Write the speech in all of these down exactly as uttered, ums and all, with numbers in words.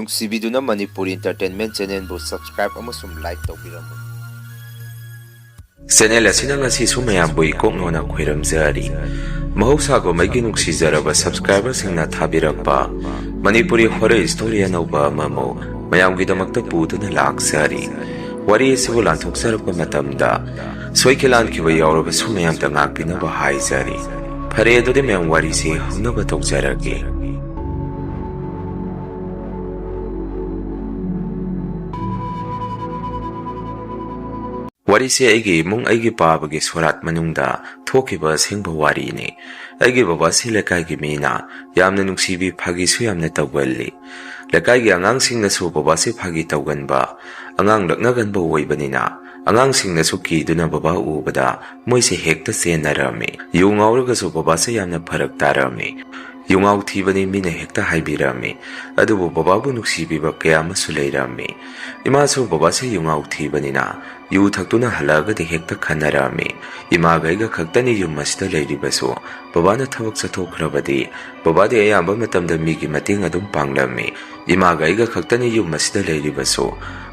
ꯅꯨꯡꯁꯤꯕꯤꯗꯨꯅ Manipuri Entertainment Channelꯕꯨ subscribe ꯑꯃꯁꯨꯡ like ꯇꯧꯕꯤꯔꯝꯃꯨ꯫ Channel ꯑꯁꯤꯅ ꯉꯁꯤꯁꯨ ꯃꯌꯥꯝꯕꯨ ꯏꯀꯣꯛꯅꯣꯅ ꯈꯣꯏꯔꯝꯖꯔꯤ꯫ ꯃꯍꯧꯁꯥꯒꯨꯝ ꯑꯩꯒꯤ ꯅꯨꯡꯁꯤꯖꯔꯕ subscriberꯁꯤꯡꯅ ꯊꯥꯕꯤꯔꯛꯄ ꯃꯅꯤꯄꯨꯔꯤ horror story ꯑꯅꯧꯕ ꯑꯃꯃꯨꯛ ꯃꯌꯥꯝꯒꯤꯗꯃꯛꯇ ꯄꯨꯗꯨꯅ ꯂꯥꯛꯆꯔꯤ꯫ ꯋꯥꯔꯤ ꯑꯁꯤꯕꯨ ꯂꯥꯟꯊꯣꯛꯆꯔꯛꯄ ꯃꯇꯝꯗ ꯁꯣꯏꯈꯤ ꯂꯥꯟꯈꯤꯕ ꯌꯥꯎꯔꯕꯁꯨ ꯃꯌꯥꯝꯗ ꯉꯥꯛꯄꯤꯅꯕ ꯍꯥꯏꯖꯔꯤ꯫ ꯐꯔꯦ, ꯑꯗꯨꯗꯤ ꯃꯌꯥꯝ ꯋꯥꯔꯤꯁꯤ ꯍꯧꯅꯕ ꯇꯧꯖꯔꯒꯦ꯫ ꯋꯥꯔꯤꯁꯦ ꯑꯩꯒꯤ ꯏꯃꯨꯡ, ꯑꯩꯒꯤ ꯄꯥꯕꯒꯤ ꯁꯣꯔꯥꯠ ꯃꯅꯨꯡꯗ ꯊꯣꯛꯈꯤꯕ ꯑꯁꯦꯡꯕ ꯋꯥꯔꯤꯅꯤ꯫ ꯑꯩꯒꯤ ꯕꯕꯥꯁꯤ ꯂꯩꯀꯥꯏꯒꯤ ꯃꯤꯅ ꯌꯥꯝꯅ ꯅꯨꯡꯁꯤꯕꯤ, ꯐꯥꯒꯤꯁꯨ ꯌꯥꯝꯅ ꯇꯧꯒꯜꯂꯤ꯫ ꯂꯩꯀꯥꯏꯒꯤ ꯑꯉꯥꯡꯁꯤꯡꯅꯁꯨ ꯕꯕꯥꯁꯤ ꯐꯥꯒꯤ ꯇꯧꯒꯟꯕ, ꯑꯉꯥꯡ ꯂꯛꯅꯒꯟꯕ ꯑꯣꯏꯕꯅꯤꯅ ꯑꯉꯥꯡꯁꯤꯡꯅꯁꯨ ꯀꯤꯗꯨꯅ ꯕꯕꯥ ꯎꯕꯗ ꯃꯣꯏꯁꯦ ꯍꯦꯛꯇ ꯆꯦꯟꯅꯔꯝꯃꯤ꯫ ꯌꯨ ꯉꯥꯎꯔꯒꯁꯨ ꯕꯕꯥꯁꯦ ꯌꯥꯝꯅ ꯐꯔꯛ ꯇꯥꯔꯝꯃꯤ꯫ "ꯌꯨ ꯉꯥꯎ ꯊꯤꯕꯅꯤ" ꯃꯤꯅ ꯍꯦꯛꯇ ꯍꯥꯏꯕꯤꯔꯝꯃꯤ꯫ ꯑꯗꯨꯕꯨ ꯕꯕꯥꯕꯨ ꯅꯨꯡꯁꯤꯕꯤꯕ ꯀꯌꯥ ꯑꯃꯁꯨ ꯂꯩꯔꯝꯃꯤ꯫ ꯏꯃꯥꯁꯨ ꯕꯕꯥꯁꯦ ꯌꯨ ꯉꯥꯎ ꯊꯤꯕꯅꯤꯅ ꯌꯨ ꯊꯛꯇꯨꯅ ꯍꯜꯂꯛꯑꯒꯗꯤ ꯍꯦꯛꯇ ꯈꯟꯅꯔꯝꯃꯤ꯫ ꯏꯃꯥꯒ ꯑꯩꯒ ꯈꯛꯇꯅꯤ ꯌꯨꯝ ꯑꯁꯤꯗ ꯂꯩꯔꯤꯕꯁꯨ꯫ ꯕꯕꯥꯅ ꯊꯕꯛ ꯆꯠꯊꯣꯛꯈ꯭ꯔꯕꯗꯤ ꯕꯕꯥꯗꯤ ꯑꯌꯥꯝꯕ ꯃꯇꯝꯗ ꯃꯤꯒꯤ ꯃꯇꯦꯡ ꯑꯗꯨꯝ ꯄꯥꯡꯂꯝꯃꯤ꯫ ꯏꯃꯥꯒ ꯑꯩꯒ ꯈꯛꯇꯅꯤ ꯌꯨꯝ ꯑꯁꯤꯗ ꯂꯩꯔꯤꯕꯁꯨ꯫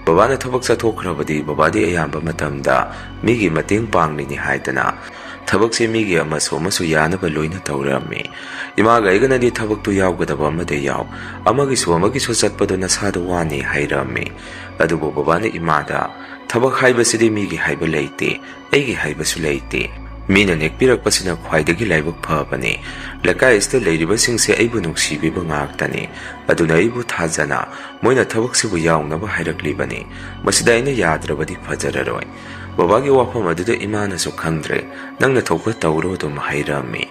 ꯕꯕꯥꯅ ꯊꯕꯛ ꯆꯠꯊꯣꯛꯈ꯭ꯔꯕꯗꯤ ꯕꯕꯥꯗꯤ ꯑꯌꯥꯝꯕ ꯃꯇꯝꯗ ꯃꯤꯒꯤ ꯃꯇꯦꯡ ꯄꯥꯡꯂꯤꯅꯤ ꯍꯥꯏꯗꯅ ꯊꯕꯛꯁꯦ ꯃꯤꯒꯤ ꯑꯃꯁꯨ ꯑꯃꯁꯨ ꯌꯥꯅꯕ ꯂꯣꯏꯅ ꯇꯧꯔꯝꯃꯤ꯫ ꯏꯃꯥꯒ ꯑꯩꯒꯅꯗꯤ ꯊꯕꯛꯇꯨ ꯌꯥꯎꯒꯗꯕ ꯑꯃꯗ ꯌꯥꯎ, ꯑꯃꯒꯤꯁꯨ ꯑꯃꯒꯤꯁꯨ ꯆꯠꯄꯗꯨ ꯅꯁꯥꯗ ꯋꯥꯅꯤ ꯍꯥꯏꯔꯝꯃꯤ꯫ ꯑꯗꯨꯕꯨ ꯕꯕꯥꯅ ꯏꯃꯥꯗ, "ꯊꯕꯛ ꯍꯥꯏꯕꯁꯤꯗꯤ ꯃꯤꯒꯤ ꯍꯥꯏꯕ ꯂꯩꯇꯦ, ꯑꯩꯒꯤ ꯍꯥꯏꯕꯁꯨ ꯂꯩꯇꯦ꯫ ꯃꯤꯅ ꯅꯦꯛꯄꯤꯔꯛꯄꯁꯤꯅ ꯈ꯭ꯋꯥꯏꯗꯒꯤ ꯂꯥꯏꯕꯛ ꯐꯕꯅꯤ꯫ ꯂꯩꯀꯥꯏ ꯑꯁꯤꯗ ꯂꯩꯔꯤꯕꯁꯤꯡꯁꯦ ꯑꯩꯕꯨ ꯅꯨꯡꯁꯤꯕꯤꯕ ꯉꯥꯛꯇꯅꯤ꯫ ꯑꯗꯨꯅ ꯑꯩꯕꯨ ꯊꯥꯖꯅ ꯃꯣꯏꯅ ꯊꯕꯛꯁꯤꯕꯨ ꯌꯥꯎꯅꯕ ꯍꯥꯏꯔꯛꯂꯤꯕꯅꯤ꯫ ꯃꯁꯤꯗ ꯑꯩꯅ ꯌꯥꯗ꯭ꯔꯕꯗꯤ ꯐꯖꯔꯔꯣꯏ꯫ ꯕꯕꯥꯒꯤ ꯋꯥꯐꯝ ꯑꯗꯨꯗ ꯏꯃꯥꯅꯁꯨ ꯈꯪꯗ꯭ꯔꯦ, ꯅꯪꯅ ꯊꯣꯛꯄ ꯇꯧꯔꯣ" ꯑꯗꯨꯝ ꯍꯥꯏꯔꯝꯃꯤ꯫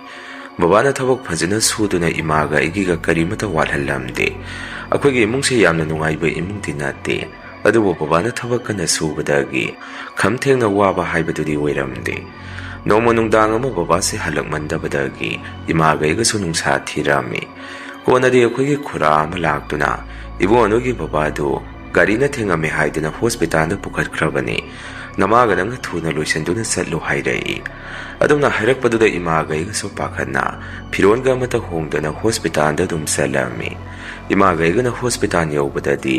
ꯕꯕꯥꯅ ꯊꯕꯛ ꯐꯖꯅ ꯁꯨꯗꯨꯅ ꯏꯃꯥꯒ ꯑꯩꯒꯤꯒ ꯀꯔꯤꯃꯇ ꯋꯥꯠꯍꯜꯂꯝꯗꯦ꯫ ꯑꯩꯈꯣꯏꯒꯤ ꯏꯃꯨꯡꯁꯦ ꯌꯥꯝꯅ ꯅꯨꯡꯉꯥꯏꯕ ꯏꯃꯨꯡꯗꯤ ꯅꯠꯇꯦ꯫ ꯑꯗꯨꯕꯨ ꯕꯕꯥꯅ ꯊꯕꯛ ꯀꯟꯅ ꯁꯨꯕꯗꯒꯤ ꯈꯝ ꯊꯦꯡꯅ ꯋꯥꯕ ꯍꯥꯏꯕꯗꯨꯗꯤ ꯑꯣꯏꯔꯝꯗꯦ꯫ ꯅꯣꯡꯃ ꯅꯨꯡꯗꯥꯡ ꯑꯃ ꯕꯕꯥꯁꯦ ꯍꯜꯂꯛꯃꯟꯗꯕꯗꯒꯤ ꯏꯃꯥꯒ ꯑꯩꯒꯁꯨ ꯅꯨꯡꯁꯥ ꯊꯤꯔꯝꯃꯤ꯫ ꯀꯣꯟꯅꯗꯤ ꯑꯩꯈꯣꯏꯒꯤ ꯈꯨꯔꯥ ꯑꯃ ꯂꯥꯛꯇꯨꯅ, "ꯏꯕꯨꯡꯉꯣ, ꯅꯣꯏꯒꯤ ꯕꯕꯥꯗꯨ ꯒꯥꯔꯤꯅ ꯊꯦꯡꯉꯝꯃꯦ ꯍꯥꯏꯗꯨꯅ ꯍꯣꯁꯄꯤꯇꯥꯜꯗ ꯄꯨꯈꯠꯈ꯭ꯔꯕꯅꯤ꯫ "ꯅꯃꯥꯒ ꯅꯪꯒ ꯊꯨꯅ ꯂꯣꯏꯁꯤꯟꯗꯨꯅ ꯆꯠꯂꯨ" ꯍꯥꯏꯔꯛꯏ꯫ ꯑꯗꯨꯝꯅ ꯍꯥꯏꯔꯛꯄꯗꯨꯗ ꯏꯃꯥꯒ ꯑꯩꯒꯁꯨ ꯄꯥꯈꯠꯅ ꯐꯤꯔꯣꯟꯒ ꯑꯃꯠꯇ ꯍꯣꯡꯗꯅ ꯍꯣꯁꯄꯤꯇꯥꯜꯗ ꯑꯗꯨꯝ ꯆꯠꯂꯝꯃꯤ꯫ ꯏꯃꯥꯒ ꯑꯩꯒꯅ ꯍꯣꯁꯄꯤꯇꯥꯜ ꯌꯧꯕꯗꯗꯤ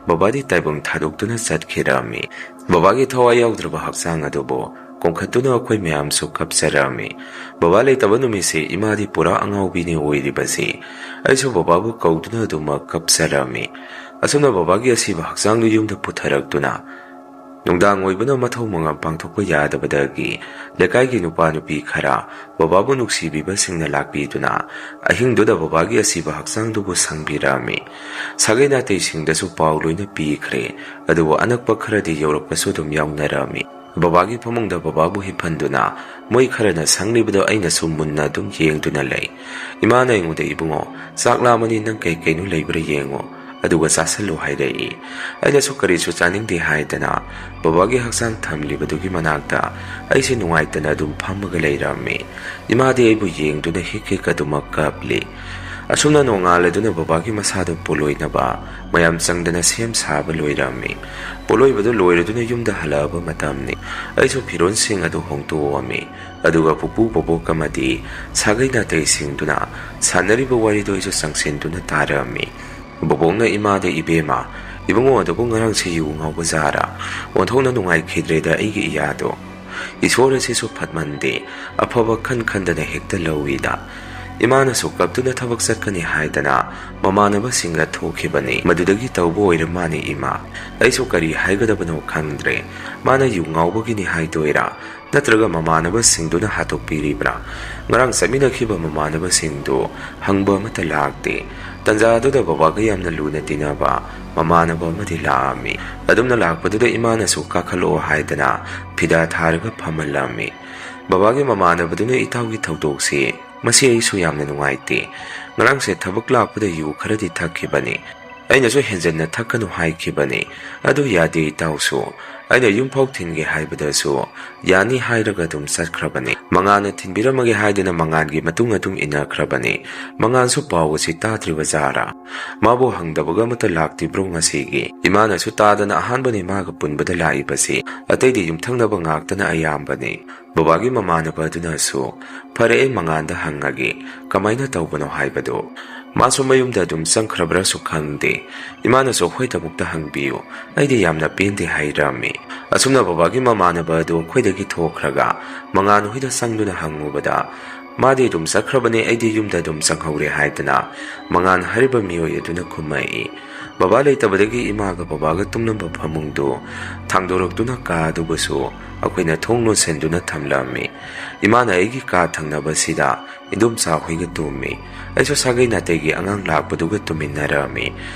ꯕꯕꯥꯗꯤ ꯇꯥꯏꯕꯪ ꯊꯥꯗꯣꯛꯇꯨꯅ ꯆꯠꯈꯤꯔꯝꯃꯤ꯫ ꯕꯕꯥꯒꯤ ꯊꯋꯥꯏ ꯌꯥꯎꯗ꯭ꯔꯕ ꯍꯛꯆꯥꯡ ꯑꯗꯨꯕꯨ ꯀꯣꯟꯈꯠꯇꯨꯅ ꯑꯩꯈꯣꯏ ꯃꯌꯥꯝꯁꯨ ꯀꯞꯆꯔꯝꯃꯤ꯫ ꯕꯕꯥ ꯂꯩꯇꯕ ꯅꯨꯃꯤꯠꯁꯤ ꯏꯃꯥꯗꯤ ꯄꯨꯔꯥ ꯑꯉꯥꯎꯕꯤꯅꯤ ꯑꯣꯏꯔꯤꯕꯁꯤ꯫ ꯑꯩꯁꯨ ꯕꯕꯥꯕꯨ ꯀꯧꯗꯨꯅ ꯑꯗꯨꯃꯛ ꯀꯞꯆꯔꯝꯃꯤ꯫ ꯑꯁꯨꯝꯅ ꯕꯕꯥꯒꯤ ꯑꯁꯤꯕ ꯍꯛꯆꯥꯡꯗꯨ ꯌꯨꯝꯗ ꯄꯨꯊꯔꯛꯇꯨꯅ ꯅꯨꯡꯗꯥꯡ ꯑꯣꯏꯕꯅ ꯃꯊꯧ ꯃꯉꯝ ꯄꯥꯡꯊꯣꯛꯄ ꯌꯥꯗꯕꯗꯒꯤ ꯂꯩꯀꯥꯏꯒꯤ ꯅꯨꯄꯥ ꯅꯨꯄꯤ ꯈꯔ ꯕꯕꯥꯕꯨ ꯅꯨꯡꯁꯤꯕꯤꯕꯁꯤꯡꯅ ꯂꯥꯛꯄꯤꯗꯨꯅ ꯑꯍꯤꯡꯗꯨꯗ ꯕꯕꯥꯒꯤ ꯑꯁꯤꯕ ꯍꯛꯆꯥꯡꯗꯨꯕꯨ ꯁꯪꯕꯤꯔꯝꯃꯤ꯫ ꯁꯥꯒꯩ ꯅꯥꯇꯩꯁꯤꯡꯗꯁꯨ ꯄꯥꯎ ꯂꯣꯏꯅ ꯄꯤꯈ꯭ꯔꯦ, ꯑꯗꯨꯕꯨ ꯑꯅꯛꯄ ꯈꯔꯗꯤ ꯌꯧꯔꯛꯄꯁꯨ ꯑꯗꯨꯝ ꯌꯥꯎꯅꯔꯝꯃꯤ꯫ ꯕꯕꯥꯒꯤ ꯐꯃꯨꯡꯗ ꯕꯕꯥꯕꯨ ꯍꯤꯞꯍꯟꯗꯨꯅ ꯃꯣꯏ ꯈꯔꯅ ꯁꯪꯂꯤꯕꯗꯨ ꯑꯩꯅꯁꯨ ꯃꯨꯟꯅ ꯑꯗꯨꯝ ꯌꯦꯡꯗꯨꯅ ꯂꯩ꯫ ꯏꯃꯥꯅ ꯑꯩꯉꯣꯟꯗ, "ꯏꯕꯨꯡꯉꯣ, ꯆꯥꯛ ꯂꯥꯝꯃꯅꯤ, ꯅꯪ ꯀꯩ ꯀꯩꯅꯣ ꯂꯩꯕ꯭ꯔꯥ ꯌꯦꯡꯉꯣ, ꯑꯗꯨꯒ ꯆꯥꯁꯜꯂꯨ" ꯍꯥꯏꯔꯛꯏ꯫ ꯑꯩꯅꯁꯨ ꯀꯔꯤꯁꯨ ꯆꯥꯅꯤꯡꯗꯦ ꯍꯥꯏꯗꯅ ꯕꯕꯥꯒꯤ ꯍꯛꯆꯥꯡ ꯊꯝꯂꯤꯕꯗꯨꯒꯤ ꯃꯅꯥꯛꯇ ꯑꯩꯁꯦ ꯅꯨꯡꯉꯥꯏꯇꯅ ꯑꯗꯨꯝ ꯐꯝꯃꯒ ꯂꯩꯔꯝꯃꯤ꯫ ꯏꯃꯥꯗꯤ ꯑꯩꯕꯨ ꯌꯦꯡꯗꯨꯅ ꯍꯤꯛ ꯍꯤꯛ ꯑꯗꯨꯃꯛ ꯀꯞꯂꯤ꯫ ꯑꯁꯨꯝꯅ ꯅꯣꯡꯉꯥꯜꯂꯗꯨꯅ ꯕꯕꯥꯒꯤ ꯃꯁꯥꯗꯨ ꯄꯣꯂꯣꯏꯅꯕ ꯃꯌꯥꯝ ꯆꯪꯗꯅ ꯁꯦꯝ ꯁꯥꯕ ꯂꯣꯏꯔꯝꯃꯤ꯫ ꯄꯣꯂꯣꯏꯕꯗꯨ ꯂꯣꯏꯔꯗꯨꯅ ꯌꯨꯝꯗ ꯍꯜꯂꯛꯑꯕ ꯃꯇꯝꯅꯤ꯫ ꯑꯩꯁꯨ ꯐꯤꯔꯣꯜꯁꯤꯡ ꯑꯗꯨ ꯍꯣꯡꯗꯣꯛꯑꯝꯃꯤ꯫ ꯑꯗꯨꯒ ꯄꯨꯄꯨ, ꯕꯣꯕꯣꯛ ꯑꯃꯗꯤ ꯁꯥꯒꯩ ꯅꯥꯇꯩꯁꯤꯡꯗꯨꯅ ꯁꯥꯟꯅꯔꯤꯕ ꯋꯥꯔꯤꯗꯨ ꯑꯩꯁꯨ ꯆꯪꯁꯤꯟꯗꯨꯅ ꯇꯥꯔꯝꯃꯤ꯫ ꯕꯣꯕꯣꯛꯅ ꯏꯃꯥꯗ, "ꯏꯕꯦꯝꯃ, ꯏꯕꯨꯡꯉꯣ ꯑꯗꯨꯕꯨ ꯉꯔꯥꯡꯁꯤ ꯌꯨ ꯉꯥꯎꯕ ꯖꯥꯔꯥ? ꯑꯣꯟꯊꯣꯛꯅ ꯅꯨꯡꯉꯥꯏꯈꯤꯗ꯭ꯔꯦꯗ ꯑꯩꯒꯤ ꯏꯌꯥꯗꯣ꯫ ꯏꯁꯣꯔ ꯑꯁꯤꯁꯨ ꯐꯠꯃꯟꯗꯦ, ꯑꯐꯕ ꯈꯟ ꯈꯟꯗꯅ ꯍꯦꯛꯇ ꯂꯧꯏꯗ꯫ ꯏꯃꯥꯅꯁꯨ ꯀꯞꯇꯨꯅ ꯊꯕꯛ ꯆꯠꯀꯅꯤ ꯍꯥꯏꯗꯅ ꯃꯃꯥꯟꯅꯕꯁꯤꯡꯒ ꯊꯣꯛꯈꯤꯕꯅꯤ꯫ ꯃꯗꯨꯗꯒꯤ ꯇꯧꯕ ꯑꯣꯏꯔ ꯃꯥꯅꯤ ꯏꯃꯥ꯫ ꯑꯩꯁꯨ ꯀꯔꯤ ꯍꯥꯏꯒꯗꯕꯅꯣ ꯈꯪꯗ꯭ꯔꯦ꯫ ꯃꯥꯅ ꯌꯨ ꯉꯥꯎꯕꯒꯤꯅꯤ ꯍꯥꯏꯗꯣꯏꯔꯥ? ꯅꯠꯇ꯭ꯔꯒ ꯃꯃꯥꯟꯅꯕꯁꯤꯡꯗꯨꯅ ꯍꯥꯠꯇꯣꯛꯄꯤꯔꯤꯕ꯭ꯔꯥ? ꯉꯔꯥꯡ ꯆꯠꯃꯤꯟꯅꯈꯤꯕ ꯃꯃꯥꯟꯅꯕꯁꯤꯡꯗꯨ ꯍꯪꯕ ꯑꯃꯠꯇ ꯂꯥꯛꯇꯦ꯫ ꯇꯟꯖꯥ ꯑꯗꯨꯗ ꯕꯕꯥꯒ ꯌꯥꯝꯅ ꯂꯨꯅ ꯇꯤꯟꯅꯕ ꯃꯃꯥꯟꯅꯕ ꯑꯃꯗꯤ ꯂꯥꯛꯑꯝꯃꯤ꯫ ꯑꯗꯨꯝꯅ ꯂꯥꯛꯄꯗꯨꯗ ꯏꯃꯥꯅꯁꯨ ꯀꯥꯈꯠꯂꯛꯑꯣ ꯍꯥꯏꯗꯅ ꯐꯤꯗꯥ ꯊꯥꯔꯒ ꯐꯝꯍꯜꯂꯝꯃꯤ꯫ ꯕꯕꯥꯒꯤ ꯃꯃꯥꯟꯅꯕꯗꯨꯅ, "ꯏꯇꯥꯎꯒꯤ ꯊꯧꯗꯣꯛꯁꯤ, ꯃꯁꯤ ꯑꯩꯁꯨ ꯌꯥꯝꯅ ꯅꯨꯡꯉꯥꯏꯇꯦ꯫ ꯉꯔꯥꯡꯁꯦ ꯊꯕꯛ ꯂꯥꯛꯄꯗ ꯌꯨ ꯈꯔꯗꯤ ꯊꯛꯈꯤꯕꯅꯤ꯫ ꯑꯩꯅꯁꯨ ꯍꯦꯟꯖꯟꯅ ꯊꯛꯀꯅꯨ ꯍꯥꯏꯈꯤꯕꯅꯤ꯫ ꯑꯗꯨ ꯌꯥꯗꯦ ꯏꯇꯥꯎꯁꯨ꯫ ꯑꯩꯅ ꯌꯨꯝ ꯐꯥꯎ ꯊꯤꯟꯒꯦ ꯍꯥꯏꯕꯗꯁꯨ ꯌꯥꯅꯤ ꯍꯥꯏꯔꯒ ꯑꯗꯨꯝ ꯆꯠꯈ꯭ꯔꯕꯅꯤ꯫ ꯃꯉꯥꯟꯅ ꯊꯤꯟꯕꯤꯔꯝꯃꯒꯦ ꯍꯥꯏꯗꯨꯅ ꯃꯉꯥꯟꯒꯤ ꯃꯇꯨꯡ ꯃꯇꯨꯡ ꯏꯟꯅꯈ꯭ꯔꯕꯅꯤ꯫ ꯃꯉꯥꯟꯁꯨ ꯄꯥꯎ ꯑꯁꯤ ꯇꯥꯗ꯭ꯔꯤꯕ ꯖꯥꯔꯥ? ꯃꯥꯕꯨ ꯍꯪꯗꯕꯒ ꯑꯃꯠꯇ ꯂꯥꯛꯇ꯭ꯔꯤꯕ꯭ꯔꯣ ꯉꯁꯤꯒꯤ? ꯏꯃꯥꯅꯁꯨ ꯇꯥꯗꯅ ꯑꯍꯥꯟꯕꯅꯤ ꯃꯥꯒ ꯄꯨꯟꯕꯗ ꯂꯥꯛꯏꯕꯁꯤ꯫ ꯑꯇꯩꯗꯤ ꯌꯨꯝꯊꯪꯅꯕ ꯉꯥꯛꯇꯅ ꯑꯌꯥꯝꯕꯅꯤ꯫ ꯕꯕꯥꯒꯤ ꯃꯃꯥꯟꯅꯕ ꯑꯗꯨꯅꯁꯨ, "ꯐꯔꯦ, ꯑꯩ ꯃꯉꯥꯟꯗ ꯍꯪꯉꯒꯦ, ꯀꯃꯥꯏꯅ ꯇꯧꯕꯅꯣ ꯍꯥꯏꯕꯗꯨ꯫ ꯃꯥꯁꯨ ꯃꯌꯨꯝꯗ ꯑꯗꯨꯝ ꯆꯪꯈ꯭ꯔꯕ꯭ꯔꯥꯁꯨ ꯈꯪꯗꯦ꯫ ꯏꯃꯥꯅꯁꯨ ꯑꯩꯈꯣꯏꯗꯃꯛꯇ ꯍꯪꯕꯤꯌꯨ, ꯑꯩꯗꯤ ꯌꯥꯝꯅ ꯄꯦꯟꯗꯦ" ꯍꯥꯏꯔꯝꯃꯤ꯫ ꯑꯁꯨꯝꯅ ꯕꯕꯥꯒꯤ ꯃꯃꯥꯟꯅꯕ ꯑꯗꯨ ꯑꯩꯈꯣꯏꯗꯒꯤ ꯊꯣꯛꯈ꯭ꯔꯒ ꯃꯉꯥꯟ ꯍꯣꯏꯗ ꯆꯪꯗꯨꯅ ꯍꯪꯉꯨꯕꯗ, "ꯃꯥꯗꯤ ꯑꯗꯨꯝ ꯆꯠꯈ꯭ꯔꯕꯅꯦ, ꯑꯩꯗꯤ ꯌꯨꯝꯗ ꯑꯗꯨꯝ ꯆꯪꯍꯧꯔꯦ" ꯍꯥꯏꯗꯅ ꯃꯉꯥꯟ ꯍꯥꯏꯔꯤꯕ ꯃꯤꯑꯣꯏ ꯑꯗꯨꯅ ꯈꯨꯝꯃꯛꯏ꯫ ꯕꯕꯥ ꯂꯩꯇꯕꯗꯒꯤ ꯏꯃꯥꯒ ꯕꯕꯥꯒ ꯇꯨꯝꯂꯝꯕ ꯐꯃꯨꯡꯗꯨ ꯊꯥꯡꯗꯣꯔꯛꯇꯨꯅ ꯀꯥ ꯑꯗꯨꯕꯨꯁꯨ ꯑꯩꯈꯣꯏꯅ ꯊꯣꯡ ꯂꯣꯟꯁꯤꯟꯗꯨꯅ ꯊꯝꯂꯝꯃꯤ꯫ ꯏꯃꯥꯅ ꯑꯩꯒꯤ ꯀꯥ ꯊꯪꯅꯕꯁꯤꯗ ꯏꯟꯗꯣꯝꯆꯥ ꯍꯣꯏꯒ ꯇꯨꯝꯃꯤ꯫ ꯑꯩꯁꯨ ꯁꯥꯒꯩ ꯅꯥꯇꯩꯒꯤ ꯑꯉꯥꯡ ꯂꯥꯛꯄꯗꯨꯒ ꯇꯨꯝꯃꯤꯟꯅꯔꯝꯃꯤ꯫